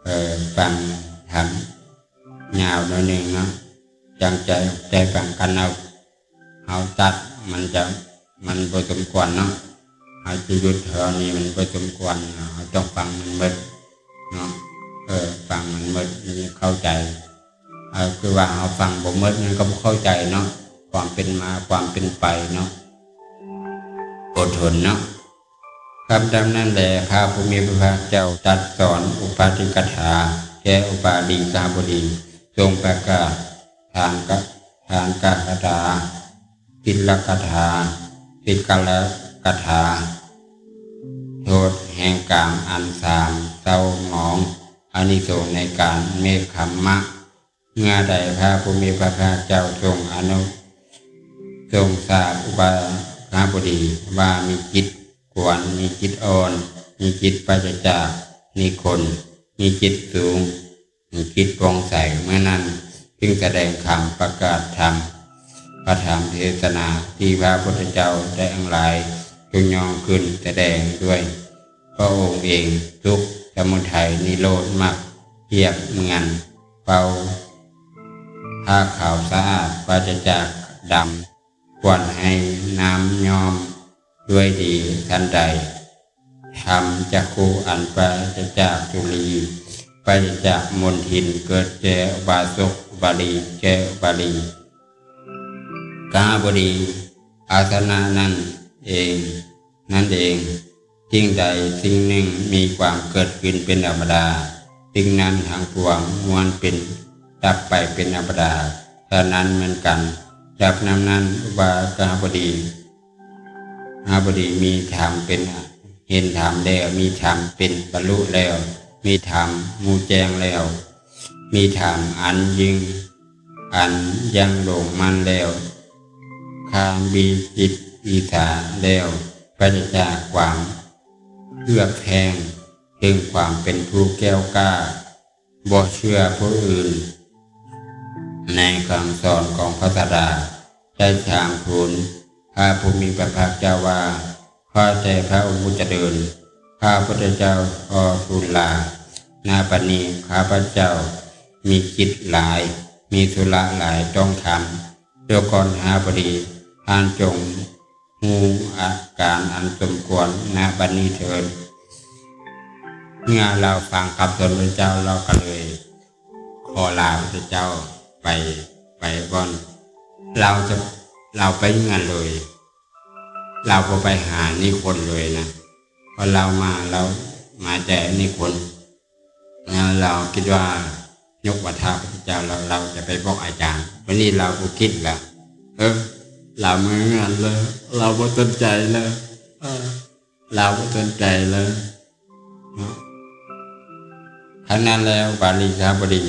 ເອີ ຟັງທຳຍາວໜ້ອຍໜຶ່ງເນາະ, ຕັ້ງໃຈ, ໃຈຟັງກັນເນາະ. ເຮົາຕັດມັນຈະ, ມັນບໍ່ສົມຄວນເນາະ, ເຮົາຈະຢຸດເທົ່ານີ້ ມັນບໍ່ສົມຄວນເນາະ, ເຮົາຕ້ອງຟັງມັນໝົດເນາະ. ເອີ ຟັງມັນໝົດ ມັນຈະເຂົ້າໃຈ. ເອີ ຄືວ່າເຮົາຟັງບໍ່ໝົດ ມັນກໍບໍ່ເຂົ້າໃຈເນາະ, ຄວາມເປັນມາ ຄວາມເປັນໄປເນາະ. ອົດທົນເນາະ. ຄຳດຳນັ້ນແລ ພະຜູ້ມີພະພາກເຈົ້າຕັດສອນອຸປະຕິກະຖາແກ່ອຸປາລີກະຫະບໍດີ, ຊົງປະກາດທານກະ, ທານກະຖາ, ທິດລະກະຖາ, ທິດກະລະກະຖາ, ໂທດແຫ່ງກາມອັນສາມເສົ້າໝອງ ອານິສົງໃນການເນກຂຳມະ. ເມື່ອໃດພະຜູ້ມີພະພາກເຈົ້າຊົງອະນຸ ຊົງຊາບອຸບາກະບໍດີວ່າມີຈິດກວນ, ມີຈິດອ່ອນ, ມີຈິດປາສະຈາກນິຄົນ, ມີຈິດສູງ, ມີຈິດປ່ອງໃສ, ເມື່ອນັ້ນຈຶ່ງສະແດງທຳ, ປະກາດທຳ, ປະທຳເທສະນາທີ່ພະພຸດທະເຈົ້າໄດ້ທັງຫຼາຍ ຈົ່ງຍ່ອງຂຶ້ນສະແດງດ້ວຍພະອົງເອງ, ທຸກ, ສະມຸໄທ, ນິໂຣດ, ມັກ, ປຽບເໝືອນເປົາຜ້າຂາວສະອາດ ປາສະຈາກດຳ, ຄວນໃຫ້ນ້ຳຍ້ອມ ດ້ວຍດີທັນໃດ. ທຳຈັກຂຸອັນປາສະຈາກສຸລີ, ປາສະຈາກມົນທິນ ເກີດແກ່ອຸບາສົກອຸບາລີ, ແກ່ອຸບາລີ. ກະຫະບໍດີ ອາສະນະນັ້ນເອງ, ນັ້ນເອງ, ສິ່ງໃດສິ່ງໜຶ່ງມີຄວາມເກີດຂຶ້ນເປັນທຳມະດາ, ສິ່ງນັ້ນທັງປວງລ້ວນເປັນ ດັບໄປເປັນທຳມະດາ. ສະນັ້ນເໝືອນກັນກັບນຳນັ້ນ ອຸບາກະຫະບໍດີ ຫະບໍດີມີທຳເປັນ ເຫັນທຳແລ້ວ, ມີທຳເປັນບັນລຸແລ້ວ, ມີທຳຮູ້ແຈ້ງແລ້ວ, ມີທຳອັນຍິ່ງ ອັນຍັງລົງໝັ້ນແລ້ວ, ຄາມວິຈິດວິສາແລ້ວ, ປາສະຈາກຄວາມເຄືອບແຄງ, ເຖິງຄວາມເປັນຜູ້ແກ້ວກ້າ, ບໍ່ເຊື່ອຜູ້ອື່ນໃນຄຳສອນຂອງພະສາດາ, ໄດ້ຖາມທູນພະຜູ້ມີພະພາກເຈົ້າວ່າ, ຂ້າແຕ່ພະອົງຜູ້ຈະເລີນ, ຂ້າພະພຸດທະເຈົ້າຂໍທູນລາ, ນະບັດນີ້ຂ້າພະເຈົ້າມີກິດຫຼາຍ, ມີທຸລະຫຼາຍຕ້ອງທຳ. ດູກ່ອນຫະບໍດີ, ທ່ານຈົ່ງ ຮູ້ອາການອັນສົມຄວນນະບັດນີ້ເທີ້ນ. ເມື່ອລາວຟັງຄຳສອນພະເຈົ້າ, ລາວກໍເລີຍຂໍລາພະເຈົ້າໄປ, ໄປບ່ອນ. ລາວຈະ, ລາວໄປເຮືອນເລີຍ. ລາວບໍ່ໄປຫານິຄົນເລີຍນະ. ເພາະລາວມາ, ລາວມາແຕ່ນິຄົນ. ແລ້ວລາວຄິດວ່າຍົກວ່າຖ້າພະເຈົ້າແລ້ວ ລາວຈະໄປບອກອາຈານ. ບັດນີ້ລາວບໍ່ຄິດລະ. ເອີ ລາວເມືອງານລະ, ລາວບໍ່ສົນໃຈລະ. ເອີ ລາວບໍ່ສົນໃຈລະ. ທັງນັ້ນແລ້ວ ບາລີຄະບໍດີ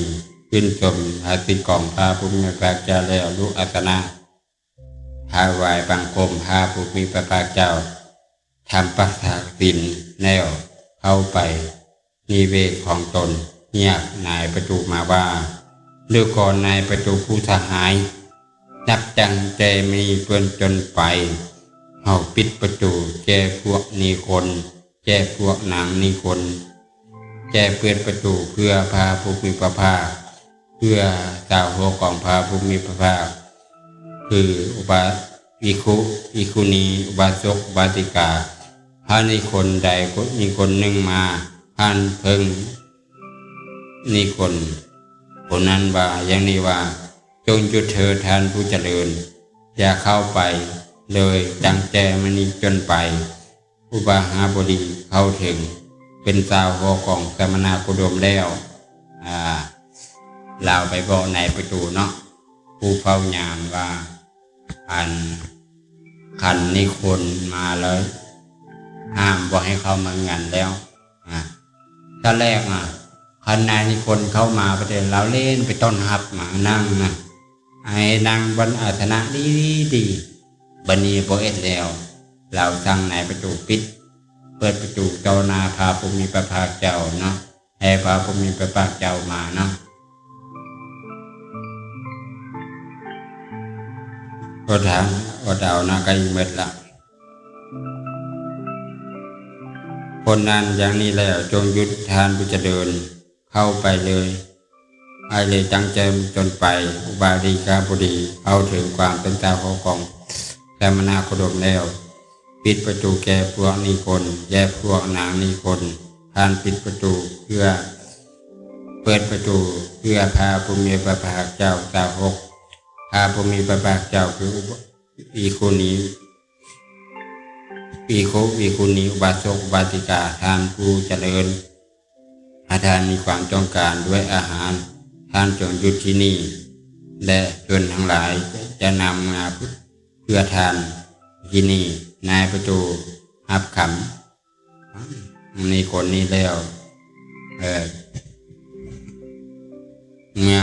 ຊື່ນຊົມພະສິດຂອງພະຜູ້ມີພະພາກເຈົ້າແລ້ວ ລຸອາສະນະ ຖວາຍບັງຄົມພະຜູ້ມີພະພາກເຈົ້າ, ທຳປະທັກສິນແລ້ວ ເຂົ້າໄປນິເວດຂອງຕົນ, ຮຽກນາຍປະຕູມາວ່າ, ດູກ່ອນນາຍປະຕູຜູ້ສະຫາຍ, ນັບຕັ້ງແຕ່ມື້ນີ້ເປັນຕົ້ນໄປ, ເຮົາປິດປະຕູແກ່ພວກນິຄົນ, ແກ່ພວກນາງນິຄົນ, ແກ່ເປີດປະຕູເພື່ອພະຜູ້ມີພະພາກ, ເພື່ອສາວກຂອງພະຜູ້ມີພະພາກ, ຄືອຸບາ, ພິກຂຸ, ພິກຂຸນີ, ອຸບາສົກ, ອຸບາສິກາ, ຖ້ານິຄົນໃດ, ນິຄົນໜຶ່ງມາ, ທ່ານເພິ່ງນິຄົນຄົນນັ້ນວ່າຢ່າງນີ້ວ່າ, ຈົ່ງຢຸດເທີດທ່ານຜູ້ຈະເລີນ, ຢ່າເຂົ້າໄປເລີຍ, ຕັ້ງແຕ່ມື້ນີ້ເປັນຕົ້ນໄປ. ອຸບາຫະບໍດີເຂົ້າເຖິງເປັນສາວກຂອງສະມະນະໂຄດົມແລ້ວ, ອາ, ລາວໄປບອກນາຍປະຕູເນາະ, ຜູ້ເຝົ້າຍາມວ່າ, ອັນ, ຄັນນິຄົນມາແລ້ວ, ຫ້າມບໍ່ໃຫ້ເຂົ້າມາເຮືອນແລ້ວ. ອາ, ຕອນແລກ, ອາ, ຄັນນາຍນິຄົນເຂົ້າມາປະເທດ, ລາວເລ່ນໄປຕ້ອນຮັບມານັ່ງນະ. ໃຫ້ນັ່ງບົນອາສະນະດີໆ. ບັດນີ້ບໍ່ເຮັດແລ້ວ, ລາວສັ່ງນາຍປະຕູປິດ, ເປີດປະຕູຕໍ່ໜ້າພະຜູ້ມີພະພາກເຈົ້າເນາະ, ໃຫ້ພະຜູ້ມີພະພາກເຈົ້າມາເນາະ. ອດເອົາ, ອດເອົານະ, ໃກ້ໝົດລະ. ຄົນນັ້ນຢ່າງນີ້ແລ້ວ, ຈົ່ງຢຸດ, ທ່ານຜູ້ຈະເລີນ, ເຂົ້າໄປເລີຍ, ໄປເລີຍ, ຕັ້ງແຕ່ມື້ນີ້ເປັນຕົ້ນໄປ. ອຸບາລີຄະບໍດີເຂົ້າເຖິງຄວາມເປັນສາວກຂອງສະມະນະໂຄດົມແລ້ວ, ປິດປະຕູແກ່ພວກນິຄົນ, ແກ່ພວກນາງນິຄົນ. ທ່ານປິດປະຕູເພື່ອ, ເປີດປະຕູເພື່ອພະຜູ້ມີພະພາກເຈົ້າ, ສາວກພະຜູ້ມີພະພາກເຈົ້າ ຄື ພິກຂຸນີ, ພິກຂຸ, ພິກຂຸນີ, ອຸບາສົກ, ອຸບາສິກາ, ທ່ານຜູ້ຈະເລີນ. ຖ້າທ່ານມີຄວາມຕ້ອງການດ້ວຍອາຫານ, ທ່ານຈົ່ງຢຸດທີ່ນີ້, ແລະ ຊົນທັງຫຼາຍຈະນຳມາເພື່ອທ່ານທີ່ນີ້. ນາຍປະຕູຮັບຄຳນີ້ຄົນນີ້ແລ້ວ, ເອີ, ເມື່ອ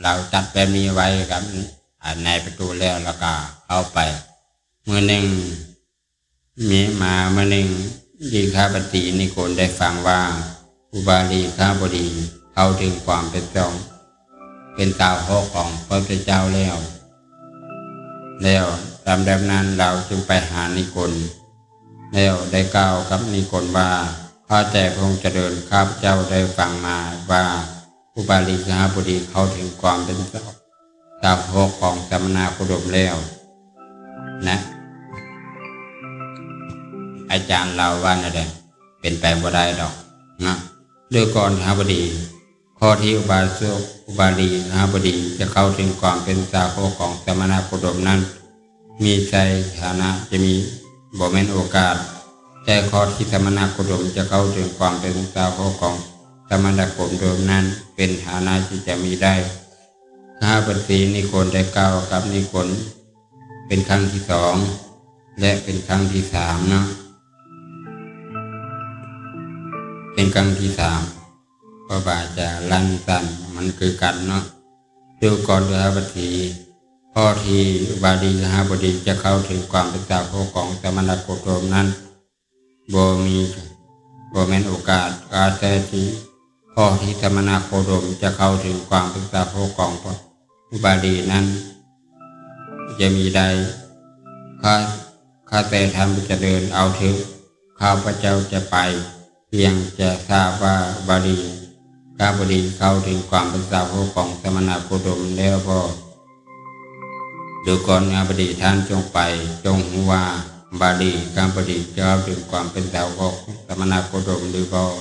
ລາວຕັດແບບນີ້ໄວ້ກັບ ອາ ນາຍປະຕູແລ້ວ ແລ້ວກໍເຂົ້າໄປ. ມື້ໜຶ່ງ ມີມາມື້ໜຶ່ງ ລີຄາປະຕິນິຄົນໄດ້ຟັງວ່າ ອຸບາລີຄະບໍດີເຂົ້າເຖິງຄວາມເປັນສາວ ເປັນສາວກຂອງພະພຸດທະເຈົ້າແລ້ວ ແລ້ວ ຕາມແບບນັ້ນລາວຈຶ່ງໄປຫານິຄົນ ແລ້ວໄດ້ກ່າວກັບນິຄົນວ່າ ຂ້າແຕ່ພະອົງຈະເລີນ ຂ້າພະເຈົ້າໄດ້ຟັງມາວ່າ ອຸບາລີຄະບໍດີເຂົ້າເຖິງຄວາມເປັນສາວ ສາວກຂອງສະມະນະໂຄດົມແລ້ວນະ. ອາຈານລາວວ່າແນວໃດ? ເປັນໄປບໍ່ໄດ້ດອກນະ. ດູກ່ອນຄະຫະບໍດີ, ຂໍ້ທີ່ອຸບາສົກ ອຸບາລີຄະຫະບໍດີຈະເຂົ້າເຖິງຄວາມເປັນສາວກຂອງສະມະນະໂຄດົມນັ້ນ ມີໃສ່ຖານະຈະມີ ບໍ່ແມ່ນໂອກາດ, ແຕ່ຂໍ້ທີ່ສະມະນະໂຄດົມຈະເຂົ້າເຖິງຄວາມເປັນສາວກຂອງສະມະນະໂຄດົມນັ້ນ ເປັນຖານະທີ່ຈະມີໄດ້. ຄະຫະບໍດີນິຄົນໄດ້ກ່າວກັບນິຄົນເປັນຄັ້ງທີສອງ ແລະ ເປັນຄັ້ງທີສາມເນາະ, ເປັນຄັ້ງທີສາມ ເພາະວ່າຈະລັນຕັນມັນຄືກັນເນາະ. ດູກ່ອນຄະຫະບໍດີ, ຂໍ້ທີ່ອຸບາລີຄະຫະບໍດີຈະເຂົ້າເຖິງຄວາມເປັນສາວກຂອງສະມະນະໂຄດົມນັ້ນ ບໍ່ມີ ບໍ່ແມ່ນໂອກາດ, ກະແຕ່ທີ່ ຂໍ້ທີ່ສະມະນະໂຄດົມຈະເຂົ້າເຖິງຄວາມເປັນສາວກຂອງອຸບາລີນັ້ນຈະມີໄດ້. ຂ້າ ຂ້າແຕ່ທ່ານຜູ້ຈະເລີນ, ເອົາເຖິງ ຂ້າພະເຈົ້າຈະໄປ, ພຽງຈະຊາບວ່າ ບາລີຄະຫະບໍດີເຂົ້າເຖິງຄວາມເປັນສາວກຂອງສະມະນະໂຄດົມແລ້ວບໍ່? ດູກ່ອນຄະຫະບໍດີ, ທ່ານຈົ່ງໄປ, ຈົ່ງຮູ້ວ່າ ບາລີຄະຫະບໍດີເຂົ້າເຖິງຄວາມເປັນສາວກຂອງສະມະນະໂຄດົມຫຼືບໍ່?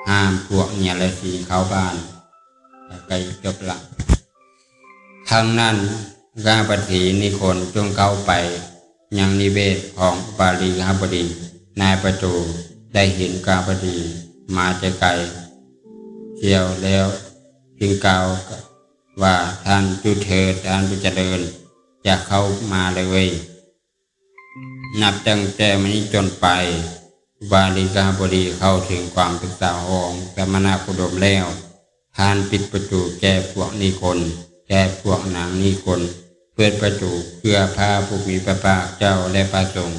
ຫ້າມພວກຍາລະສີເຂົ້າບ້ານ. ໃກ້ຈົບລະ. ທັງນັ້ນ ກະຫະປະຕິນິຄົນຈົ່ງເຂົ້າໄປຍັງນິເວດຂອງອຸບາລີຄະຫະບໍດີ. ນາຍປະຕູໄດ້ເຫັນກະຫະປະຕິມາແຕ່ໄກແລ້ວ ຈຶ່ງກ່າວວ່າ ທ່ານຢຸດເຖີດ, ທ່ານຜູ້ຈະເລີນ, ຢ່າເຂົ້າມາເລີຍ. ນັບຕັ້ງແຕ່ມື້ນີ້ເປັນຕົ້ນໄປ, ອຸບາລີຄະຫະບໍດີເຂົ້າເຖິງຄວາມເປັນສາວກຂອງສະມະນະໂຄດົມແລ້ວ. ທ່ານປິດປະຕູແກ່ພວກນິຄົນ, ແຕ່ພວກນາງນິຄົນເປີດປະຕູເພື່ອພະຜູ້ມີພະພາກເຈົ້າ ແລະ ພະສົງ,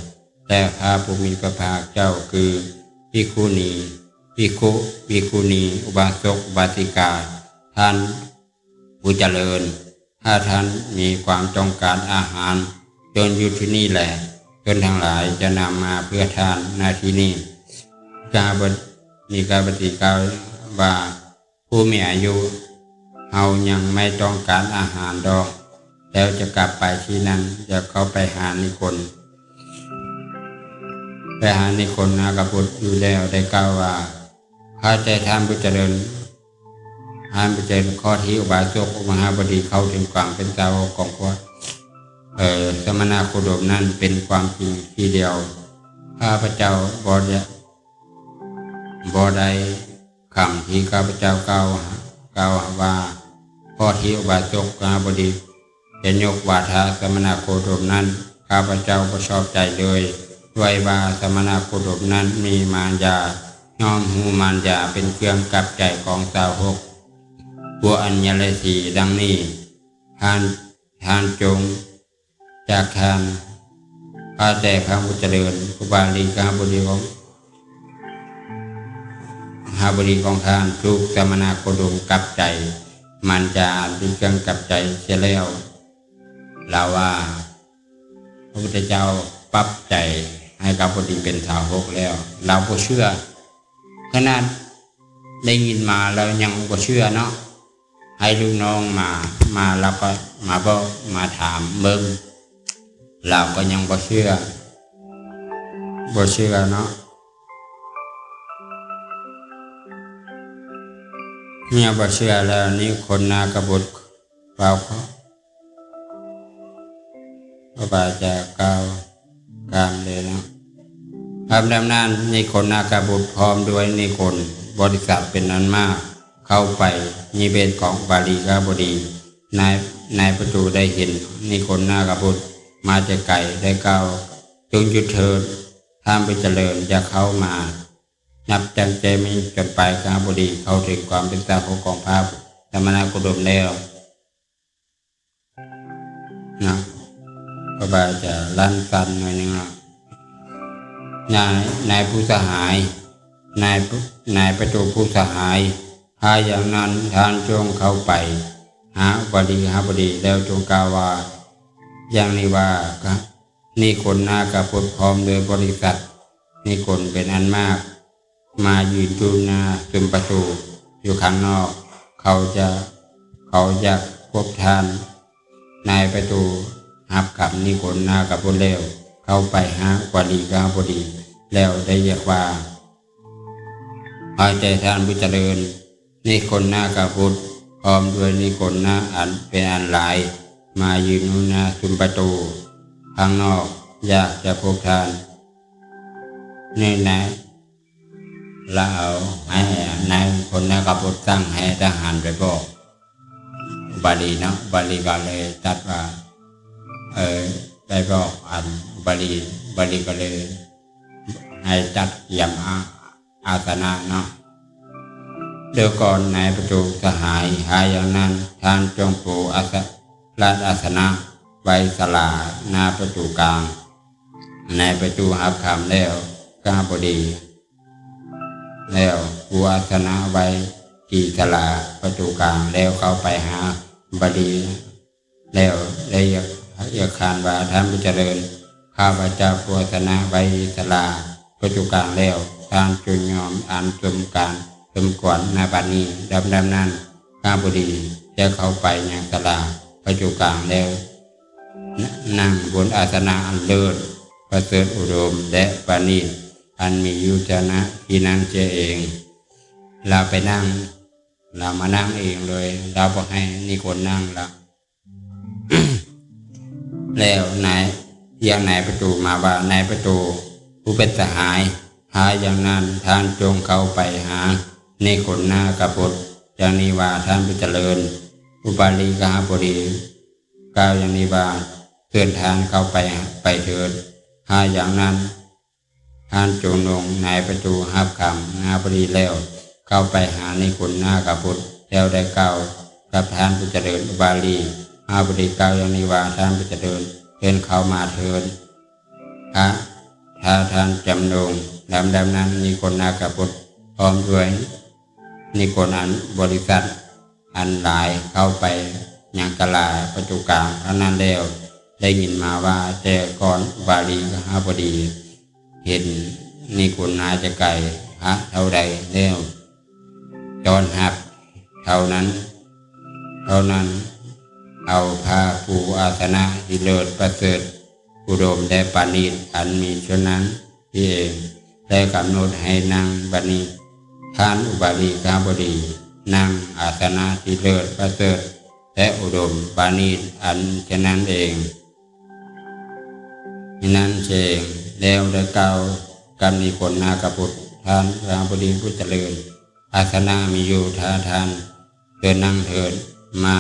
ແຕ່ພະຜູ້ມີພະພາກເຈົ້າຄືພິກຂຸນີ, ພິກຂຸ, ພິກຂຸນີ, ອຸບາສົກ, ອຸບາສິກາ, ທ່ານ ຜູ້ຈະເລີນ, ຖ້າທ່ານມີຄວາມຕ້ອງການອາຫານ, ຈົ່ງຢຸດທີ່ນີ້ແລ, ຊົນທັງຫຼາຍຈະນຳມາເພື່ອທ່ານ ນະທີ່ນີ້. ກະຫະ ມີກະຫະປະຕິກ່າວວ່າ, ຜູ້ມີອາຍຸ, ເຮົາຍັງໄມ່ຕ້ອງການອາຫານດອກ, ແລ້ວຈະກັບໄປທີ່ນັ້ນ, ຈະເຂົ້າໄປຫານິຄົນ, ໄປຫານິຄົນນາກະບຸດຢູ່ແລ້ວ ໄດ້ກ່າວວ່າ, ຂ້າແຕ່ທ່ານຜູ້ຈະເລີນ, ທ່ານຜູ້ຈະເລີນ, ຂໍ້ທີ່ອຸບາສົກ ອຸບາຫະບໍດີເຂົ້າເຖິງຄວາມເປັນສາວກຂອງພວກ, ເອີ, ສະມະນະໂຄດົມນັ້ນເປັນຄວາມຈິງທີດຽວ. ຂ້າພະເຈົ້າບໍ່ໄດ້, ບໍ່ໄດ້ຄຳທີ່ຂ້າພະເຈົ້າກ່າວ, ກ່າວວ່າ, ຂໍ້ທີ່ອຸບາສົກ ອຸບາຫະບໍດີ ຈະຍົກວາທະສະມະນະໂຄດົມນັ້ນ ຂ້າພະເຈົ້າບໍ່ຊອບໃຈເລີຍ, ດ້ວຍວ່າສະມະນະໂຄດົມນັ້ນມີມານຍາ, ຍ່ອມຮູ້ມານຍາເປັນເຄື່ອງກັບໃຈຂອງສາວກ ພວກອັນຍາລະສີ. ດັ່ງນີ້ ທ່ານ, ທ່ານຈົ່ງ ຈາກທ່ານ ຂ້າແຕ່ພະຜູ້ຈະເລີນ, ອຸບາລີຄະຫະບໍດີຂອງ, ຄະຫະບໍດີຂອງທ່ານ ຖືກສະມະນະໂຄດົມກັບໃຈ, ມານຍາເປັນເຄື່ອງກັບໃຈເສຍແລ້ວ. ລາວວ່າ ພະພຸດທະເຈົ້າປັບໃຈໃຫ້ກັບຜູ້ທີ່ເປັນສາວກແລ້ວ, ລາວບໍ່ເຊື່ອ. ຂະໜາດໄດ້ຍິນມາແລ້ວຍັງບໍ່ເຊື່ອເນາະ. ໃຫ້ລູກນ້ອງມາ, ມາແລ້ວກໍມາບອກ, ມາຖາມເບິ່ງ, ລາວກໍຍັງບໍ່ເຊື່ອ, ບໍ່ເຊື່ອເນາະ. ເມື່ອບໍ່ເຊື່ອແລ້ວ ນິຄົນນາກະບຸດເວົ້າ ເວົ້າວ່າຈະກ່າວການເລີຍເນາະ. ອາບນ້ຳນັ້ນ ນິຄົນນາກະບຸດພ້ອມດ້ວຍນິຄົນບໍລິສັດເປັນອັນມາກ ເຂົ້າໄປນິເວດຂອງບາລີຄະຫະບໍດີ. ນາຍ, ນາຍປະຕູໄດ້ເຫັນນິຄົນນາກະບຸດມາແຕ່ໄກ ໄດ້ກ່າວ, ຈົ່ງຢຸດເຖີດ, ທ່ານຜູ້ຈະເລີນ, ຢ່າເຂົ້າມາ. ນັບຕັ້ງແຕ່ມື້ນີ້ເປັນຕົ້ນໄປ ກະຫາບໍດີເຂົ້າເຖິງຄວາມເປັນສາວົກຂອງພະສະມະນະໂຄດົມແລ້ວ ນະ ເພາະວ່າຈະລັນສັ້ນໜ້ອຍໜຶ່ງເນາະ. ນາຍ ນາຍຜູ້ສະຫາຍ ນາຍ ນາຍປະຕູຜູ້ສະຫາຍ, ຖ້າຢ່າງນັ້ນທ່ານຈົ່ງເຂົ້າໄປຫາອຸບາລີກະຫະບໍດີ ແລ້ວຈົ່ງກ່າວວ່າ ຢ່າງນີ້ວ່າ ນິຄົນນາກະບຸດພ້ອມດ້ວຍບໍລິສັດນິຄົນເປັນອັນມາກ ມາຢືນຢູ່ໜ້າຊຸມປະຕູຢູ່ຂ້າງນອກ ເຂົາຈະ ເຂົາຢາກພົບທ່ານ. ນາຍປະຕູຮັບຄຳນິຄົນນາກະບຸດແລ້ວ ເຂົ້າໄປຫາອຸບາລີກະຫະບໍດີ ແລ້ວໄດ້ຮຽກວ່າ ຂໍແດ່ທ່ານຜູ້ຈະເລີນ ນິຄົນນາກະບຸດ ພ້ອມດ້ວຍນິຄົນນາອັນເປັນອັນຫຼາຍ ມາຢືນຢູ່ໜ້າຊຸມປະຕູຂ້າງນອກ ຢາກຈະພົບທ່ານ. ນີ້ນາຍ ລາວເອົາໃຫ້ນາຍຄົນນາກະບຸດສັ່ງໃຫ້ທະຫານໄປບອກອຸບາລີເນາະ ອຸບາລີກໍເລີຍຕັດວ່າ ເອີ ໄປບອກອັນອຸບາລີ ອຸບາລີກໍເລີຍໃຫ້ຈັດກຽມອາ ອາສະນະເນາະ. ດູກ່ອນນາຍປະຕູສະຫາຍ ຖ້າຢ່າງນັ້ນທ່ານຈົ່ງປູອາສະ ລາດອາສະນະໄວ້ສາລາໜ້າປະຕູກາງ. ນາຍປະຕູຮັບຄຳແລ້ວ ກະຫະບໍດີ ແລ້ວປູອາສະນະໄວ້ທີ່ສາລາປະຕູກາງ ແລ້ວເຂົ້າໄປຫາບາລີ ແລ້ວໄດ້ຮຽກ ຮຽກຂານວ່າ ທ່ານຜູ້ຈະເລີນ ຂ້າພະເຈົ້າປູອາສະນະໄວ້ສາລາປະຕູກາງແລ້ວ ທ່ານຈົ່ງຍອມອັນສົມການສົມຄວນນະບັດນີ້. ລຳດັບນັ້ນ ກະຫະບໍດີໄດ້ເຂົ້າໄປຍັງສາລາປະຕູກາງ ແລ້ວນ- ນັ່ງບົນອາສະນະອັນເລີດປະເສີດອຸດົມ ແລະ ປານີດ ອັນມີຢູ່ທີ່ນັ້ນ ທີ່ນັ້ນເສຍເອງ. ລາວໄປນັ່ງ ລາວມານັ່ງເອງເລີຍ ລາວບໍ່ໃຫ້ນິຄົນນັ່ງລະ. ແລ້ວນາຍ ຮຽກນາຍປະຕູມາວ່າ ນາຍປະຕູຜູ້ເປັນສະຫາຍ ຖ້າຢ່າງນັ້ນທ່ານຈົ່ງເຂົ້າໄປຫານິຄົນນາກະບຸດ ຢ່າງນີ້ວ່າ ທ່ານຜູ້ຈະເລີນ ອຸບາລີກະຫະບໍດີກ່າວຢ່າງນີ້ວ່າ ເຊີນທ່ານເຂົ້າໄປ ໄປເທີດ. ຖ້າຢ່າງນັ້ນ ທ່ານຈົ່ງລົງ. ນາຍປະຕູຮັບຄຳກະຫະບໍດີແລ້ວ ເຂົ້າໄປຫານິຄົນນາກະບຸດ ແລ້ວໄດ້ກ່າວກັບທ່ານຜູ້ຈະເລີນ ອຸບາລີກະຫະບໍດີກ່າວຢ່າງນີ້ວ່າ ທ່ານຜູ້ຈະເລີນ ເຊີນເຂົ້າມາເທີດ ຖ້າ ຖ້າທ່ານຈຳນົງ. ລຳດັບນັ້ນ ນິຄົນນາກະບຸດ ພ້ອມດ້ວຍນິຄົນອັນບໍລິສັດ ອັນຫຼາຍເຂົ້າໄປຍັງສາລາປະຕູກາງ. ເທົ່ານັ້ນແລ້ວ ໄດ້ຍິນມາວ່າ ແຕ່ກ່ອນອຸບາລີກະຫະບໍດີເຫັນນິຄົນນາແຕ່ໄກຫາກເທົ່າໃດແລ້ວ ຕ້ອນຮັບເທົ່ານັ້ນ ເທົ່ານັ້ນ ເອົາຜ້າປູອາສະນະທີ່ເລີດປະເສີດ ອຸດົມ ແລະ ປານີດ ອັນມີເທົ່ານັ້ນທີ່ເອງ ແລະ ກຳນົດໃຫ້ນັ່ງບັດນີ້. ທ່ານອຸບາລີກະຫະບໍດີນັ່ງອາສະນະທີ່ເລີດປະເສີດ ແລະ ອຸດົມປານີດ ອັນເຊັ່ນນັ້ນເອງ ນັ້ນເອງ ແລ້ວໄດ້ກ່າວກັບນິຄົນນາກະບຸດ ທ່ານກະຫະບໍດີຜູ້ຈະເລີນ ອາສະນະມີຢູ່ ຖ້າທ່ານເຊີນນັ່ງເທີດມາ.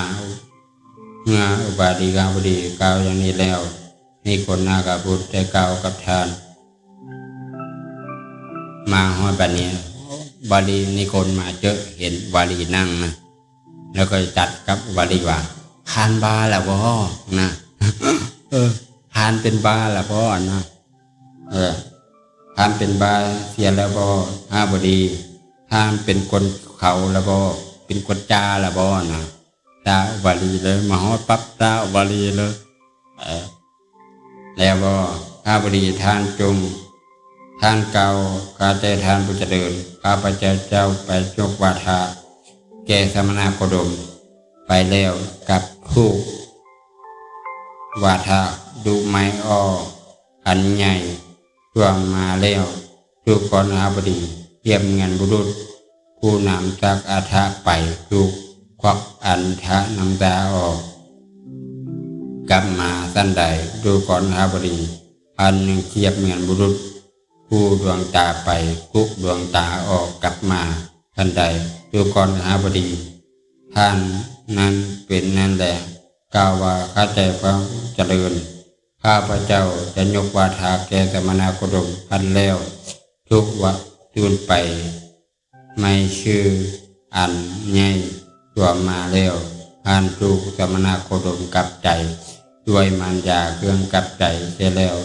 ເມື່ອອຸບາລີກະຫະບໍດີກ່າວຢ່າງນີ້ແລ້ວ ນິຄົນນາກະບຸດໄດ້ກ່າວກັບທ່ານ ມາຮອດບັດນີ້ ບາລີ ນິຄົນມາເຈີເຫັນບາລີນັ່ງນະ ແລ້ວກໍຕັດກັບບາລີວ່າ ທ່ານບ້າລະບໍນະ ເອີ ທ່ານເປັນບ້າລະບໍນະ ເອີ ທ່ານເປັນບ້າເສຍລະບໍ ຫາບໍດີ ທ່ານເປັນຄົນເຂົາລະບໍ ເປັນຄົນຈ້າລະບໍນະ. ຕາອຸບາລີເລີຍ ມາຮອດປັບຕາອຸບາລີເລີຍ ເອີ ແລ້ວກໍ ຫາບໍດີ ທ່ານຈົ່ງ ທ່ານກ່າວ ຂ້າແຕ່ທ່ານຜູ້ຈະເລີນ ຂ້າພະເຈົ້າໄປຍົກວາທະແກ່ສະມະນະໂຄດົມໄປແລ້ວ ກັບຜູກວາທະດຸໄມອອກອັນໃຫຍ່ ຖ້ວມມາແລ້ວ ດູກ່ອນ ຫາບໍດີ ທຽບເໝືອນບຸລຸດຜູ້ນຳສັກອາທະໄປ ຖືກຄວັກອັນທະນ້ຳຕາອອກກັບມາສັນໃດ ດູກ່ອນ ຫາບໍດີ ອັນໜຶ່ງທຽບເໝືອນບຸລຸດຜູ້ດວງຕາໄປ ຄຸກດວງຕາອອກກັບມາສັນໃດ ດູກ່ອນ ຫາບໍດີ ທ່ານນັ້ນເປັນນັ້ນແລ ກ່າວວ່າ ຂ້າແຕ່ພະຈະເລີນ ຂ້າພະເຈົ້າຈະຍົກວາທະແກ່ສະມະນະໂຄດົມ ຄັນແລ້ວທຸກວະ ສູນໄປ ໄມ້ຊື່ອັນໃຫຍ່ຕົວມມາແລ້ວ. ທ່ານຖືກສະມະນະໂຄດົມກັບໃຈດ້ວຍມານຢາເຄື່ອງກັບໃຈເສຍແລ້ວ.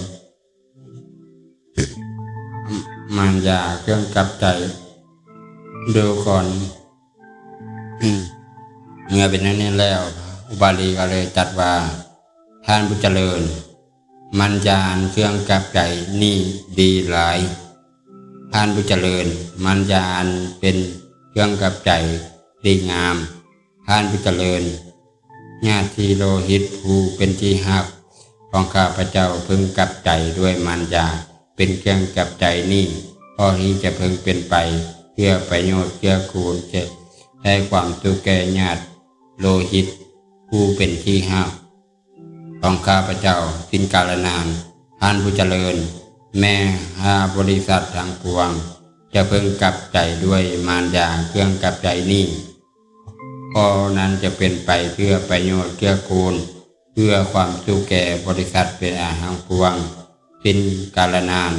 ມານຢາເຄື່ອງກັບໃຈດູກ່ອນ. ເມື່ອເປັນແນວນີ້ແລ້ວ ອຸບາລີກໍເລີຍຕັດວ່າ, ທ່ານຜູ້ຈະເລີນ, ມານຢາອັນເຄື່ອງກັບໃຈນີ້ດີຫຼາຍ. ທ່ານຜູ້ຈະເລີນ, ມານຢາອັນເປັນເຄື່ອງກັບໃຈດີງາມ. ທ່ານຜູ້ຈະເລີນ, ຍາດທິໂລຫິດຜູ້ເປັນທີ່ຮັກຂອງຂ້າພະເຈົ້າເພິ່ງກັບໃຈດ້ວຍມານຢາເປັນເຄື່ອງກັບໃຈນີ້, ເພາະທີ່ຈະເພິ່ງເປັນໄປເພື່ອປະໂຫຍດເກື້ອກູນແກ່ ແລະ ຄວາມສຸກແກ່ຍາດໂລຫິດຜູ້ເປັນທີ່ຮັກຂອງຂ້າພະເຈົ້າສິ້ນກາລະນານ. ທ່ານຜູ້ຈະເລີນ, ແມ້ຂ້າບໍລິສັດທັງປວງຈະເພິ່ງກັບໃຈດ້ວຍມານຢາເຄື່ອງກັບໃຈນີ້, ກໍນັ້ນຈະເປັນໄປເພື່ອປະໂຫຍດເກື້ອກູນ ເພື່ອຄວາມສຸກແກ່ບໍລິສັດເປັນອັນທັງປວງ. ສິ້ນກາລະນານ,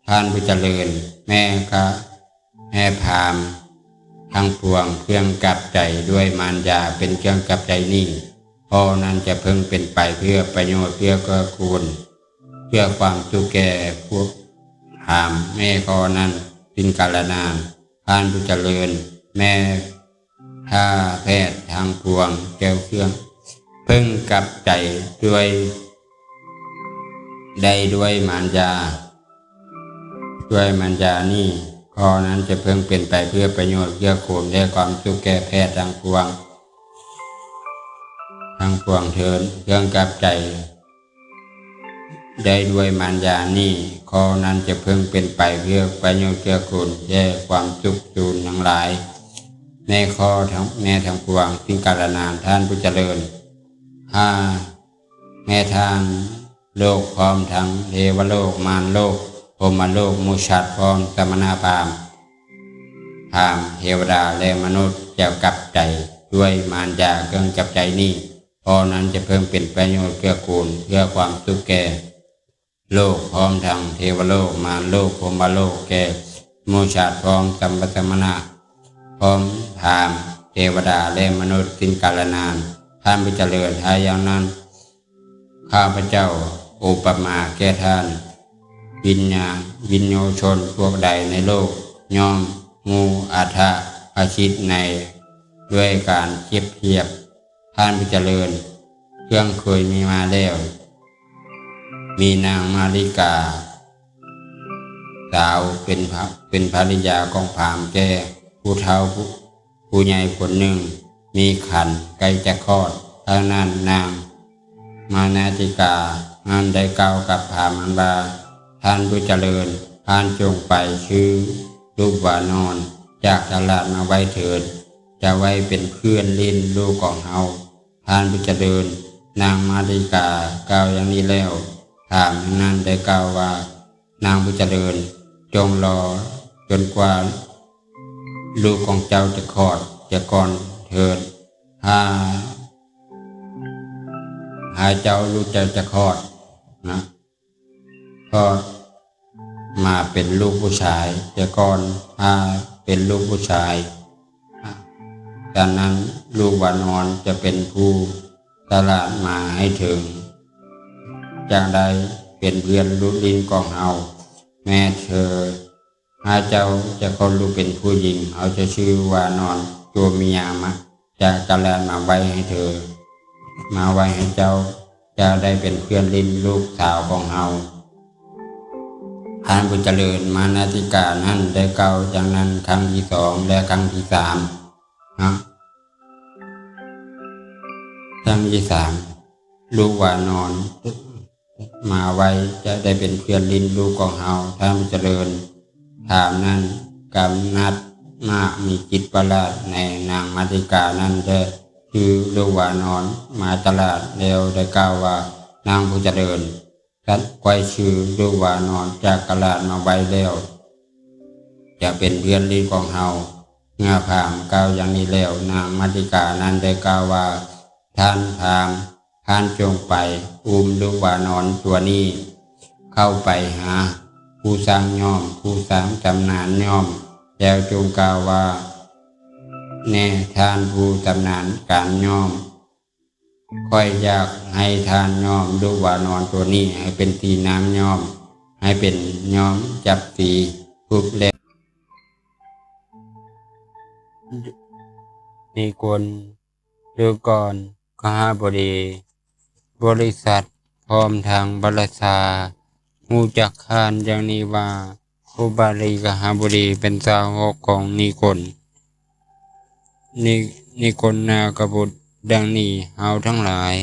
ທ່ານຜູ້ຈະເລີນ, ແມ້ຂ້າ ແມ່ພາມທັງປວງເຄື່ອງກັບໃຈດ້ວຍມານຢາເປັນເຄື່ອງກັບໃຈນີ້, ຂໍ້ນັ້ນຈະເພິ່ງເປັນໄປເພື່ອປະໂຫຍດເກື້ອກູນ ເພື່ອຄວາມສຸກແກ່ພວກພາມ. ແມ່ຂໍ້ນັ້ນ, ສິ້ນກາລະນານ, ທ່ານຜູ້ຈະເລີນ, ແມ່ ຖ້າແພດທັງປວງແກ້ວເຄື່ອງເພິ່ງກັບໃຈດ້ວຍ ໄດ້ດ້ວຍມານຢາ ດ້ວຍມານຢານີ້, ຂໍ້ນັ້ນຈະເພິ່ງເປັນໄປເພື່ອປະໂຫຍດເກື້ອກູນ ແລະ ຄວາມສຸກແກ່ແພດທັງປວງ ທັງປວງເທີ້ນ. ເຄື່ອງກັບໃຈ ໄດ້ດ້ວຍມານຢານີ້, ຂໍ້ນັ້ນຈະເພິ່ງເປັນໄປເພື່ອປະໂຫຍດເກື້ອກູນແກ່ຄວາມສຸກສູນທັງຫຼາຍ. ແມ່ຂໍ້ທັງ ແມ່ທັງປວງ, ສິ່ງກາລະນານ, ທ່ານຜູ້ຈະເລີນ, ຖ້າແມ່ທານໂລກ ພ້ອມທັງເທວະໂລກ, ມານໂລກ, ພົມມະໂລກ, ໝູສັດ, ພ້ອມສະມະນະພາມ, ພາມ, ເທວະດາ ແລະ ມະນຸດ ຈະກັບໃຈດ້ວຍມານຢາເຄື່ອງກັບໃຈນີ້, ຂໍ້ນັ້ນຈະເພິ່ງເປັນປະໂຫຍດເກື້ອກູນເພື່ອຄວາມສຸກແກ່ໂລກ ພ້ອມທັງເທວະໂລກ, ມານໂລກ, ພົມມະໂລກ, ແກ່ໝູສັດ, ພ້ອມສຳມະສະມະນະ, ພ້ອມພາມ, ເທວະດາ ແລະ ມະນຸດ. ສິ່ງກາລະນານ, ທ່ານຜູ້ຈະເລີນ, ຖ້າຢ່າງນັ້ນ ຂ້າພະເຈົ້າໂອປະມາແກ່ທ່ານ ວິນຍາ ວິນໂຍຊົນພວກໃດໃນໂລກ ຍ່ອມຮູ້ອັດຖະປະສິດໃນ ດ້ວຍການທຽບທຽບ. ທ່ານຜູ້ຈະເລີນ, ເລື່ອງເຄີຍມີມາແລ້ວ, ມີນາງມາລິກາສາວເປັນພະ ເປັນພະລິຍາຂອງພາມແກ່ຜູ້ເຖົ້າຜູ້ ຜູ້ໃຫຍ່ຄົນໜຶ່ງມີຄັນໃກ້ຈະຄອດ. ດັ່ງນັ້ນ ນາງມານາຕິການັ້ນໄດ້ກ່າວກັບພາມນັ້ນວ່າ, ທ່ານຜູ້ຈະເລີນ, ທ່ານຈົ່ງໄປຊື້ລູກວານອນຈາກຕະຫຼາດມາໄວ້ເທີ້ນ, ຈະໄວ້ເປັນເພື່ອນຫຼິ້ນລູກຂອງເຮົາ. ທ່ານຜູ້ຈະເລີນ, ນາງມານາຕິກາກ່າວຢ່າງນີ້ແລ້ວ, ພາມນັ້ນໄດ້ກ່າວວ່າ, ນາງຜູ້ຈະເລີນ, ຈົ່ງລໍຈົນກວ່າລູກຂອງເຈົ້າຈະຄອດເສຍກ່ອນເທີ້ນ. ຖ້າ ຖ້າເຈົ້າລູກເຈົ້າຈະຄອດນະ, ຄອດມາເປັນລູກຜູ້ຊາຍເສຍກ່ອນ, ຖ້າເປັນລູກຜູ້ຊາຍ, ຈາກນັ້ນລູກວານອນຈະເປັນຜູ້ຕະຫຼາດມາໃຫ້ເຖິງ, ຈະໄດ້ເປັນເພື່ອນລູກຫຼິ້ນຂອງເຮົາ. ແມ່ເທີ ຖ້າເຈົ້າຈະຄອດລູກເປັນຜູ້ຍິງ, ເຮົາຈະຊື້ວານອນຕົວເມຍມາຈາກຕະຫຼາດມາໄວ້ໃຫ້ເທີ, ມາໄວ້ໃຫ້ເຈົ້າ, ຈະໄດ້ເປັນເພື່ອນຫຼິ້ນລູກສາວຂອງເຮົາ. ທ່ານຜູ້ຈະເລີນ, ມານາຕິການັ້ນໄດ້ກ່າວຢ່າງນັ້ນຄັ້ງທີສອງ ແລະ ຄັ້ງທີສາມນະ. ຄັ້ງທີສາມ ລູກວານອນມາໄວ້ຈະໄດ້ເປັນເພື່ອນຫຼິ້ນລູກຂອງເຮົາ. ທ່ານຜູ້ຈະເລີນ, ພາມນັ້ນກຳໜັດມາກ, ມີຈິດປະຫຼາດໃນນາງມານາຕິການັ້ນ ແລະ ຊື້ລູກວານອນມາຕະຫຼາດແລ້ວໄດ້ກ່າວວ່າ, ນາງຜູ້ຈະເລີນ, ຂ້ອຍຊື້ລູກວານອນຈາກຕະຫຼາດມາໄວ້ແລ້ວ ຈະເປັນເພື່ອນຫຼິ້ນຂອງເຮົາ. ເມື່ອພາມກ່າວຢ່າງນີ້ແລ້ວ, ນາງມານາຕິການັ້ນໄດ້ກ່າວວ່າ, ທ່ານພາມ, ທ່ານຈົ່ງໄປອຸ້ມລູກວານອນຕົວນີ້ເຂົ້າໄປຫາ ຜູ້ຊ່າງຍ້ອມ, ຜູ້ສ້າງຕຳນານຍ້ອມ, ແລ້ວຈົ່ງກ່າວວ່າ, ແນ່ທ່ານຜູ້ຊຳນານການຍ້ອມ, ຂ້ອຍຢາກໃຫ້ທ່ານຍ້ອມລູກວານອນໂຕນີ້ໃຫ້ເປັນສີນ້ຳຍ້ອມ, ໃຫ້ເປັນຍ້ອມຈັບສີທຸບແລ້ວ. ນິກົນ ຫຼືກ່ອນຄະຫະບໍດີ, ບໍລິສັດ ພ້ອມທັງພະລາຊາ ຮູ້ຈັກທ່ານຢ່າງນີ້ວ່າ ອຸບາລີຄະຫະບໍດີເປັນສາວົກຂອງນິກົນ, ນິ, ນິກົນນາກະບຸດ. ດັ່ງນີ້ເຮົາທັງຫຼາຍ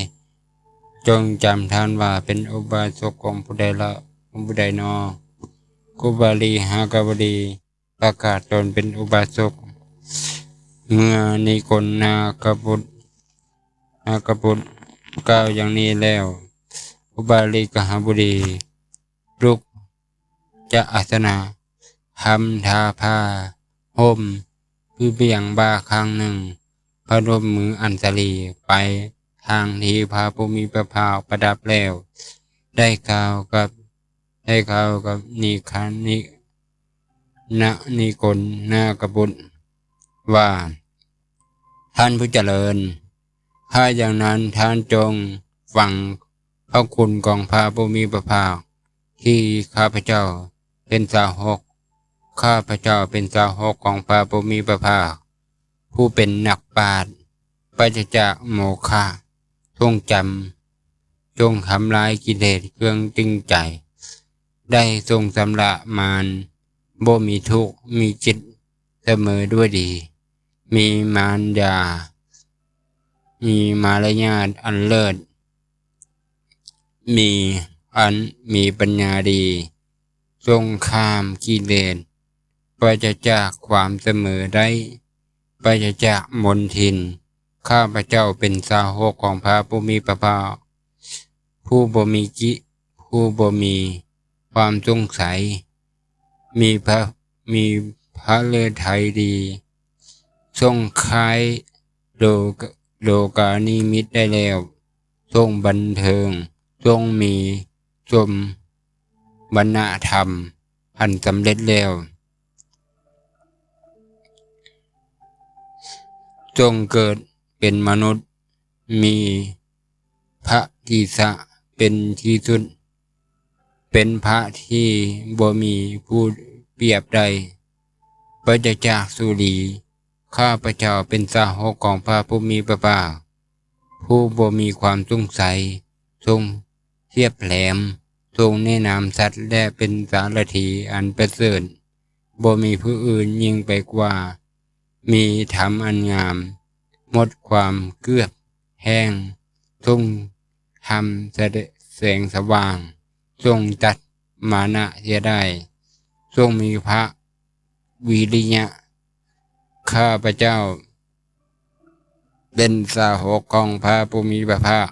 ຈົ່ງຈຳທ່ານວ່າເປັນອຸບາສົກຂອງຜູ້ໃດລະ, ຂອງຜູ້ໃດນໍ? ອຸບາລີຄະຫະບໍດີ ປະກາດຕົນເປັນອຸບາສົກ. ເມື່ອນິກົນນາກະບຸດ, ນາກະບຸດກ່າວຢ່າງນີ້ແລ້ວ, ອຸບາລີຄະຫະບໍດີລຸກຈາກອາສະນະ, ຄຳທາຜ້າຫົ່ມ, ບຽງບ່າຂ້າງໜຶ່ງ, ພະນົມມືອັນສາລີໄປທາງທີ່ພະຜູ້ມີພະພາກປະທັບແລ້ວ, ໄດ້ກ່າວກັບ, ໄດ້ກ່າວກັບນິຄະ, ນິ, ນະ, ນິກົນນາກະບຸດວ່າ, ທ່ານຜູ້ຈະເລີນ, ຖ້າຢ່າງນັ້ນທ່ານຈົ່ງຟັງພະຄຸນຂອງພະຜູ້ມີພະພາກ, ທີ່ຂ້າພະເຈົ້າເປັນສາວົກ, ຂ້າພະເຈົ້າເປັນສາວົກຂອງພະຜູ້ມີພະພາກ, ຜູ້ເປັນນັກປາດ, ປາສະຈາກໂມຄະ, ຊົງຈຳ, ຈົ່ງທຳລາຍກິເລດເຄື່ອງຕຶງໃຈ, ໄດ້ຊົງຊຳລະມານ, ບໍ່ມີທຸກ, ມີຈິດສະເໝີດ້ວຍດີ, ມີມານຍາ, ມີມາລະຍາດອັນເລີດ, ມີອັນ, ມີປັນຍາດີ, ຊົງຂ້າມກິເລດ, ປາສະຈາກຄວາມສະເໝີໄດ້, ປາສະຈາກມົນທິນ. ຂ້າພະເຈົ້າເປັນສາວົກຂອງພະຜູ້ມີພະພາກ, ຜູ້ບໍ່ມີກິ, ຜູ້ບໍ່ມີຄວາມສົງໄສ, ມີພະ, ມີພະເລີໄທດີ, ຊົງຄາຍໂລ, ໂລການິມິດໄດ້ແລ້ວ, ຊົງບັນເທີງ, ຊົງມີສົມບັນນະທຳອັນສຳເລັດແລ້ວ, ຈົ່ງເກີດເປັນມະນຸດ, ມີພະທີສະເປັນທີ່ສຸດ, ເປັນພະທີ່ບໍ່ມີຜູ້ປຽບໄດ້, ປາສະຈາກສຸລີ. ຂ້າພະເຈົ້າເປັນສາວົກຂອງພະຜູ້ມີພະພາກ, ຜູ້ບໍ່ມີຄວາມສົງໄສ, ຊົງທຽບແຫຼມ, ຊົງແນະນຳສັດ ແລະ ເປັນສາລະຖີອັນປະເສີດ, ບໍ່ມີຜູ້ອື່ນຍິ່ງໄປກວ່າ, ມີທຳອັນງາມ, ໝົດຄວາມເກືອບແຫ້ງ, ຊົງທຳສະແສງສະຫວ່າງ, ຊົງຕັດມານະເສຍໄດ້, ຊົງມີພະວິລິຍະ. ຂ້າພະເຈົ້າເປັນສາວົກຂອງພະຜູ້ມີພະພາກ,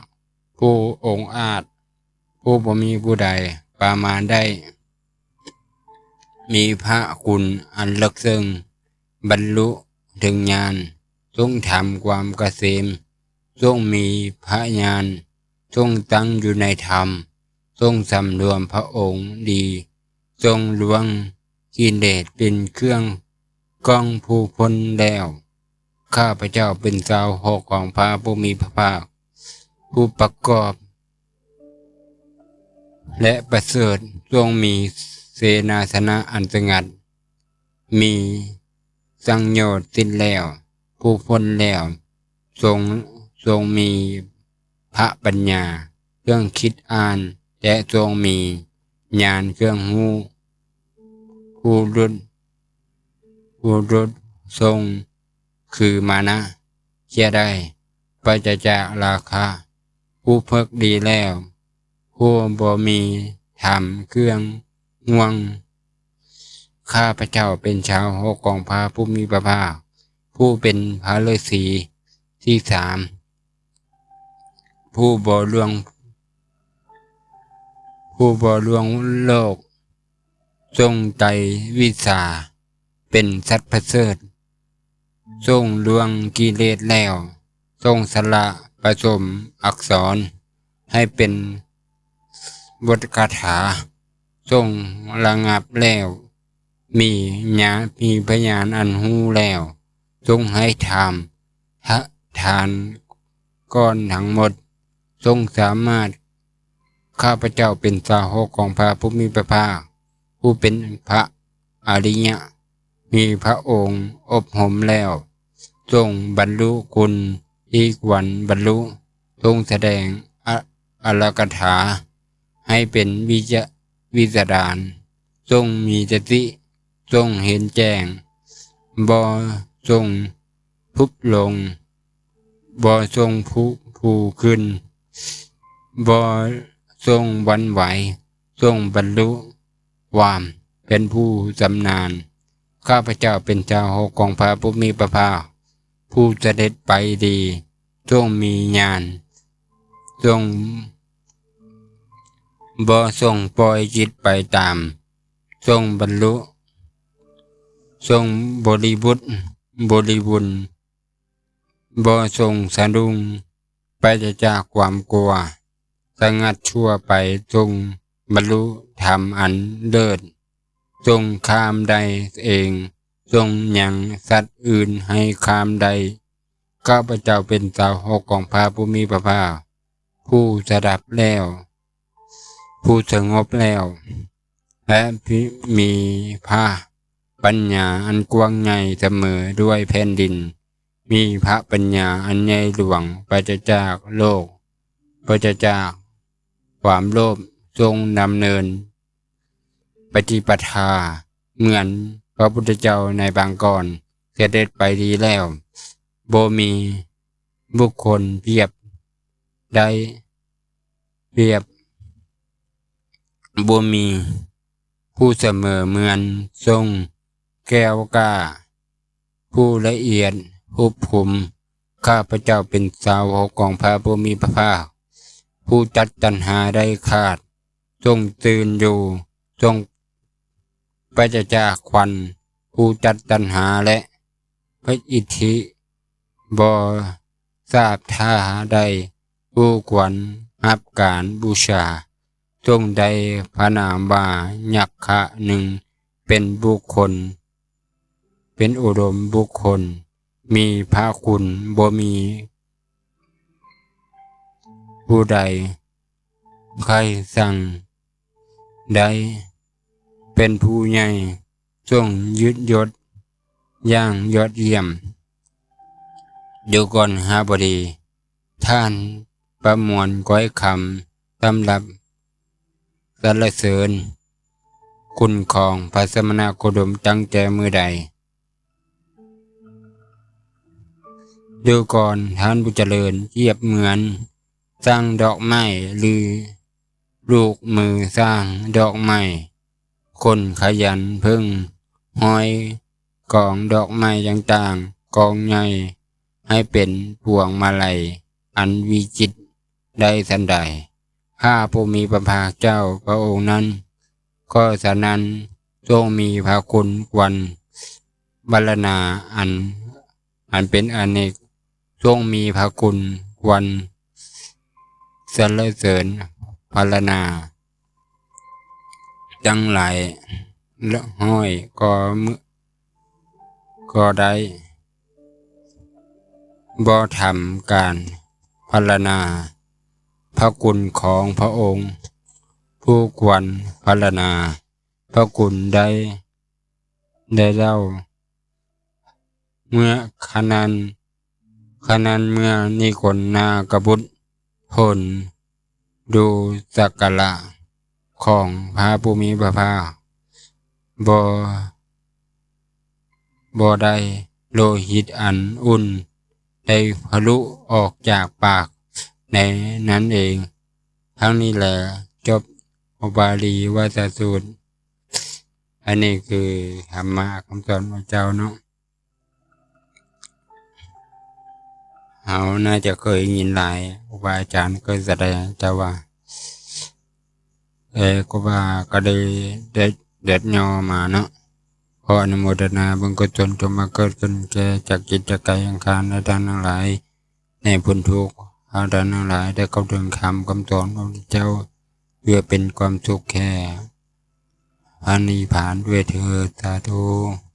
ຜູ້ອົງອາດ, ຜູ້ບໍ່ມີຜູ້ໃດປະມານໄດ້, ມີພະຄຸນອັນເລິກເຊິ່ງ, ບັນລຸເຖິງຍານ, ຊົງທຳຄວາມກະເສມ, ຊົງມີພະຍານ, ຊົງຕັ້ງຢູ່ໃນທຳ, ຊົງສຳລວມພະອົງດີ, ຊົງລ່ວງ ກິເລດເປັນເຄື່ອງກ້ອງຜູ້ພົ້ນແລ້ວ. ຂ້າພະເຈົ້າເປັນສາວົກຂອງພະຜູ້ມີພະພາກ, ຜູ້ປະກອບ ແລະ ປະເສີດ, ຊົງມີເສນາສະນະອັນສະຫງັດ, ມີສັງໂຍດສິ້ນແລ້ວ, ຜູ້ພົ້ນແລ້ວ, ຊົງ, ຊົງມີພະປັນຍາເຄື່ອງຄິດອ່ານ, ແລະ ຊົງມີຍານເຄື່ອງຮູ້. ບຸລຸດ, ບຸລຸດຊົງຄືມານະ, ເສຍໄດ້, ປາສະຈາກລາຄາ, ຜູ້ເພິກດີແລ້ວ, ຜູ້ບໍ່ມີທຳເຄື່ອງຫ່ວງ. ຂ້າພະເຈົ້າເປັນສາວົກຂອງພະຜູ້ມີພະພາກ, ຜູ້ເປັນພະລືສີທີສາມ, ຜູ້ບໍ່ລ່ວງ, ຜູ້ບໍ່ລ່ວງໂລກ, ຊົງໄຕວິຊາເປັນສັດປະເສີດ, ຊົງລ່ວງກິເລດແລ້ວ, ຊົງສະຫຼະປະສົມອັກສອນໃຫ້ເປັນບົດຄາຖາ, ຊົງລະງັບແລ້ວ, ມີຍາ ມີພະຍານອັນຮູ້ແລ້ວ, ຈົ່ງໃຫ້ທານ ທະ ທານກ່ອນທັງໝົດ, ຈົ່ງສາມາດ, ຂ້າພະເຈົ້າເປັນສາວົກຂອງພະຜູ້ມີພະພາກ, ຜູ້ເປັນພະອະລິຍະ, ມີພະອົງອົບຮົມແລ້ວ, ຈົ່ງບັນລຸຄຸນທີ່ຄວນບັນລຸ, ຈົ່ງສະແດງອະ ອາລະກະຖາໃຫ້ເປັນວິຈະ ວິສະດານ, ຈົ່ງມີສະຕິ, ຈົ່ງເຫັນແຈ້ງ, ບໍ່ຈົ່ງທຸບລົງ, ບໍ່ຈົ່ງຜຸ ຜູຂຶ້ນ, ບໍ່ຈົ່ງຫວັ່ນໄຫວ, ຈົ່ງບັນລຸຄວາມເປັນຜູ້ຊຳນານ. ຂ້າພະເຈົ້າເປັນສາວົກຂອງພະຜູ້ມີພະພາກ, ຜູ້ສະເດັດໄປດີ, ຈົ່ງມີຍານ, ຈົ່ງ ບໍ່ຊົງປ່ອຍຈິດໄປຕາມ, ຊົງບັນລຸ, ຊົງບໍລິບຸດ ບໍລິບຸນ, ບໍ່ຊົງສະດຸ້ງ, ປາສະຈາກຄວາມກົວ, ສະຫງັດຊົ່ວໄປ, ຊົງບັນລຸທຳອັນເລີດ, ຊົງຂ້າມໄດ້ເອງ, ຊົງຍັງສັດອື່ນໃຫ້ຂ້າມໄດ້. ຂ້າພະເຈົ້າເປັນສາວົກຂອງພະຜູ້ມີພະພາກ, ຜູ້ສະດັບແລ້ວ, ຜູ້ສະຫງົບແລ້ວ, ແລະ ມີພະປັນຍາອັນກວ້າງໃຫຍ່ສະເໝີດ້ວຍແຜ່ນດິນ, ມີພະປັນຍາອັນໃຫຍ່ຫຼວງປາສະຈາກໂລກ, ປາສະຈາກຄວາມໂລບ, ຊົງດຳເນີນປະຕິປະທາເໝືອນພະພຸດທະເຈົ້າໃນປາງກ່ອນສະເດັດໄປດີແລ້ວ. ບໍ່ມີບຸກຄົນປຽບໄດ້ ປຽບ ບໍ່ມີຜູ້ສະເໝີເໝືອນ, ຊົງແກ້ວກ້າ, ຜູ້ລະອຽດຮຸບຂຸມ. ຂ້າພະເຈົ້າເປັນສາວົກຂອງພະຜູ້ມີພະພາກ, ຜູ້ຕັດຕັນຫາໄດ້ຂາດ, ຊົງຕື່ນຢູ່, ຊົງປາສະຈາກຄວັນ, ຜູ້ຕັດຕັນຫາ ແລະ ພະອິດທິ, ບໍ່ຊາບຖ້າໃດຜູ້ຄວນຮັບການບູຊາ, ຈົ່ງໄດ້ພະນາມວ່າຍັກຂະໜຶ່ງ, ເປັນບຸກຄົນ, ເປັນອຸດົມບຸກຄົນ, ມີພະຄຸນ, ບໍ່ມີຜູ້ໃດໃຄ່ສັ່ງໄດ້, ເປັນຜູ້ໃຫຍ່, ຊົງຍືດຍົດຢ່າງຍອດຢ້ຽມ. ດູກ່ອນຫາບໍດີ, ທ່ານປະມວນຖ້ອຍຄຳສຳລັບສັນລະເສີນຄຸນຂອງພະສະມະນະໂຄດົມຕັ້ງແຕ່ມື້ໃດ? ດູກ່ອນທ່ານຜູ້ຈະເລີນ, ປຽບເໝືອນຊ່າງດອກໄມ້ ຫຼື ລູກມືຊ່າງດອກໄມ້, ຄົນຂະຫຍັນເພິ່ງຮ້ອຍກອງດອກໄມ້ຕ່າງໆ ກອງໃຫຍ່ໃຫ້ເປັນພວງມາໄລອັນວິຈິດໄດ້ສັນໃດ, ພະຜູ້ມີພະພາກເຈົ້າພະອົງນັ້ນກໍສະນັ້ນ, ຊົງມີພະຄຸນຄວນພັນລະນາອັນ ອັນເປັນອາເນກ, ຊົງມີພະຄຸນຄວນສັນລະເສີນພັນລະນາ ຕັ້ງຫຼາຍຮ້ອຍກໍ ກໍໄດ້, ບໍ່ທຳການພັນລະນາພະຄຸນຂອງພະອົງ, ຜູ້ຄວນພັນລະນາພະຄຸນໄດ້ ໄດ້ເລົ່າ. ເມື່ອຂະນັ້ນ, ຂະນັ້ນເມື່ອນິຄົນນາກະບຸດ ຜົນດູສັກກາລະຂອງພະຜູ້ມີພະພາກ ບໍ່ ບໍ່ໄດ້ ໂລຫິດອັນອຸ່ນໄດ້ທະລຸອອກຈາກປາກໃນນັ້ນເອງ. ທັງນີ້ແລ ຈົບອຸບາລີວັດສະສູດ. ອັນນີ້ຄືທຳມະຄຳສອນຂອງເຈົ້າເນາະ. ເຮົາໜ້າຈະເຄີຍໄດ້ຍິນຫຼາຍ ຄູບາອາຈານເຄີຍສະແດງ, ແຕ່ວ່າ ເອີ ຄູບາກໍໄດ້ ໄດ້ ໄດ້ຫຍໍ້ມາເນາະ. ຂໍອະນຸໂມທະນາບຸນກຸສົນ ຈົ່ງບັງເກີດຂຶ້ນແກ່ຈັກຈິດຈັກໃຈແຫ່ງຂ້າພະເຈົ້າທັງຫຼາຍ ໃຫ້ພົ້ນທຸກ, ເຮົາທ່ານທັງຫຼາຍໄດ້ເຂົ້າເຖິງທຳຄຳສອນຂອງພະເຈົ້າ ເພື່ອເປັນຄວາມສຸກແກ່ ພະນິບພານດ້ວຍເທີ້ນ ສາທຸ.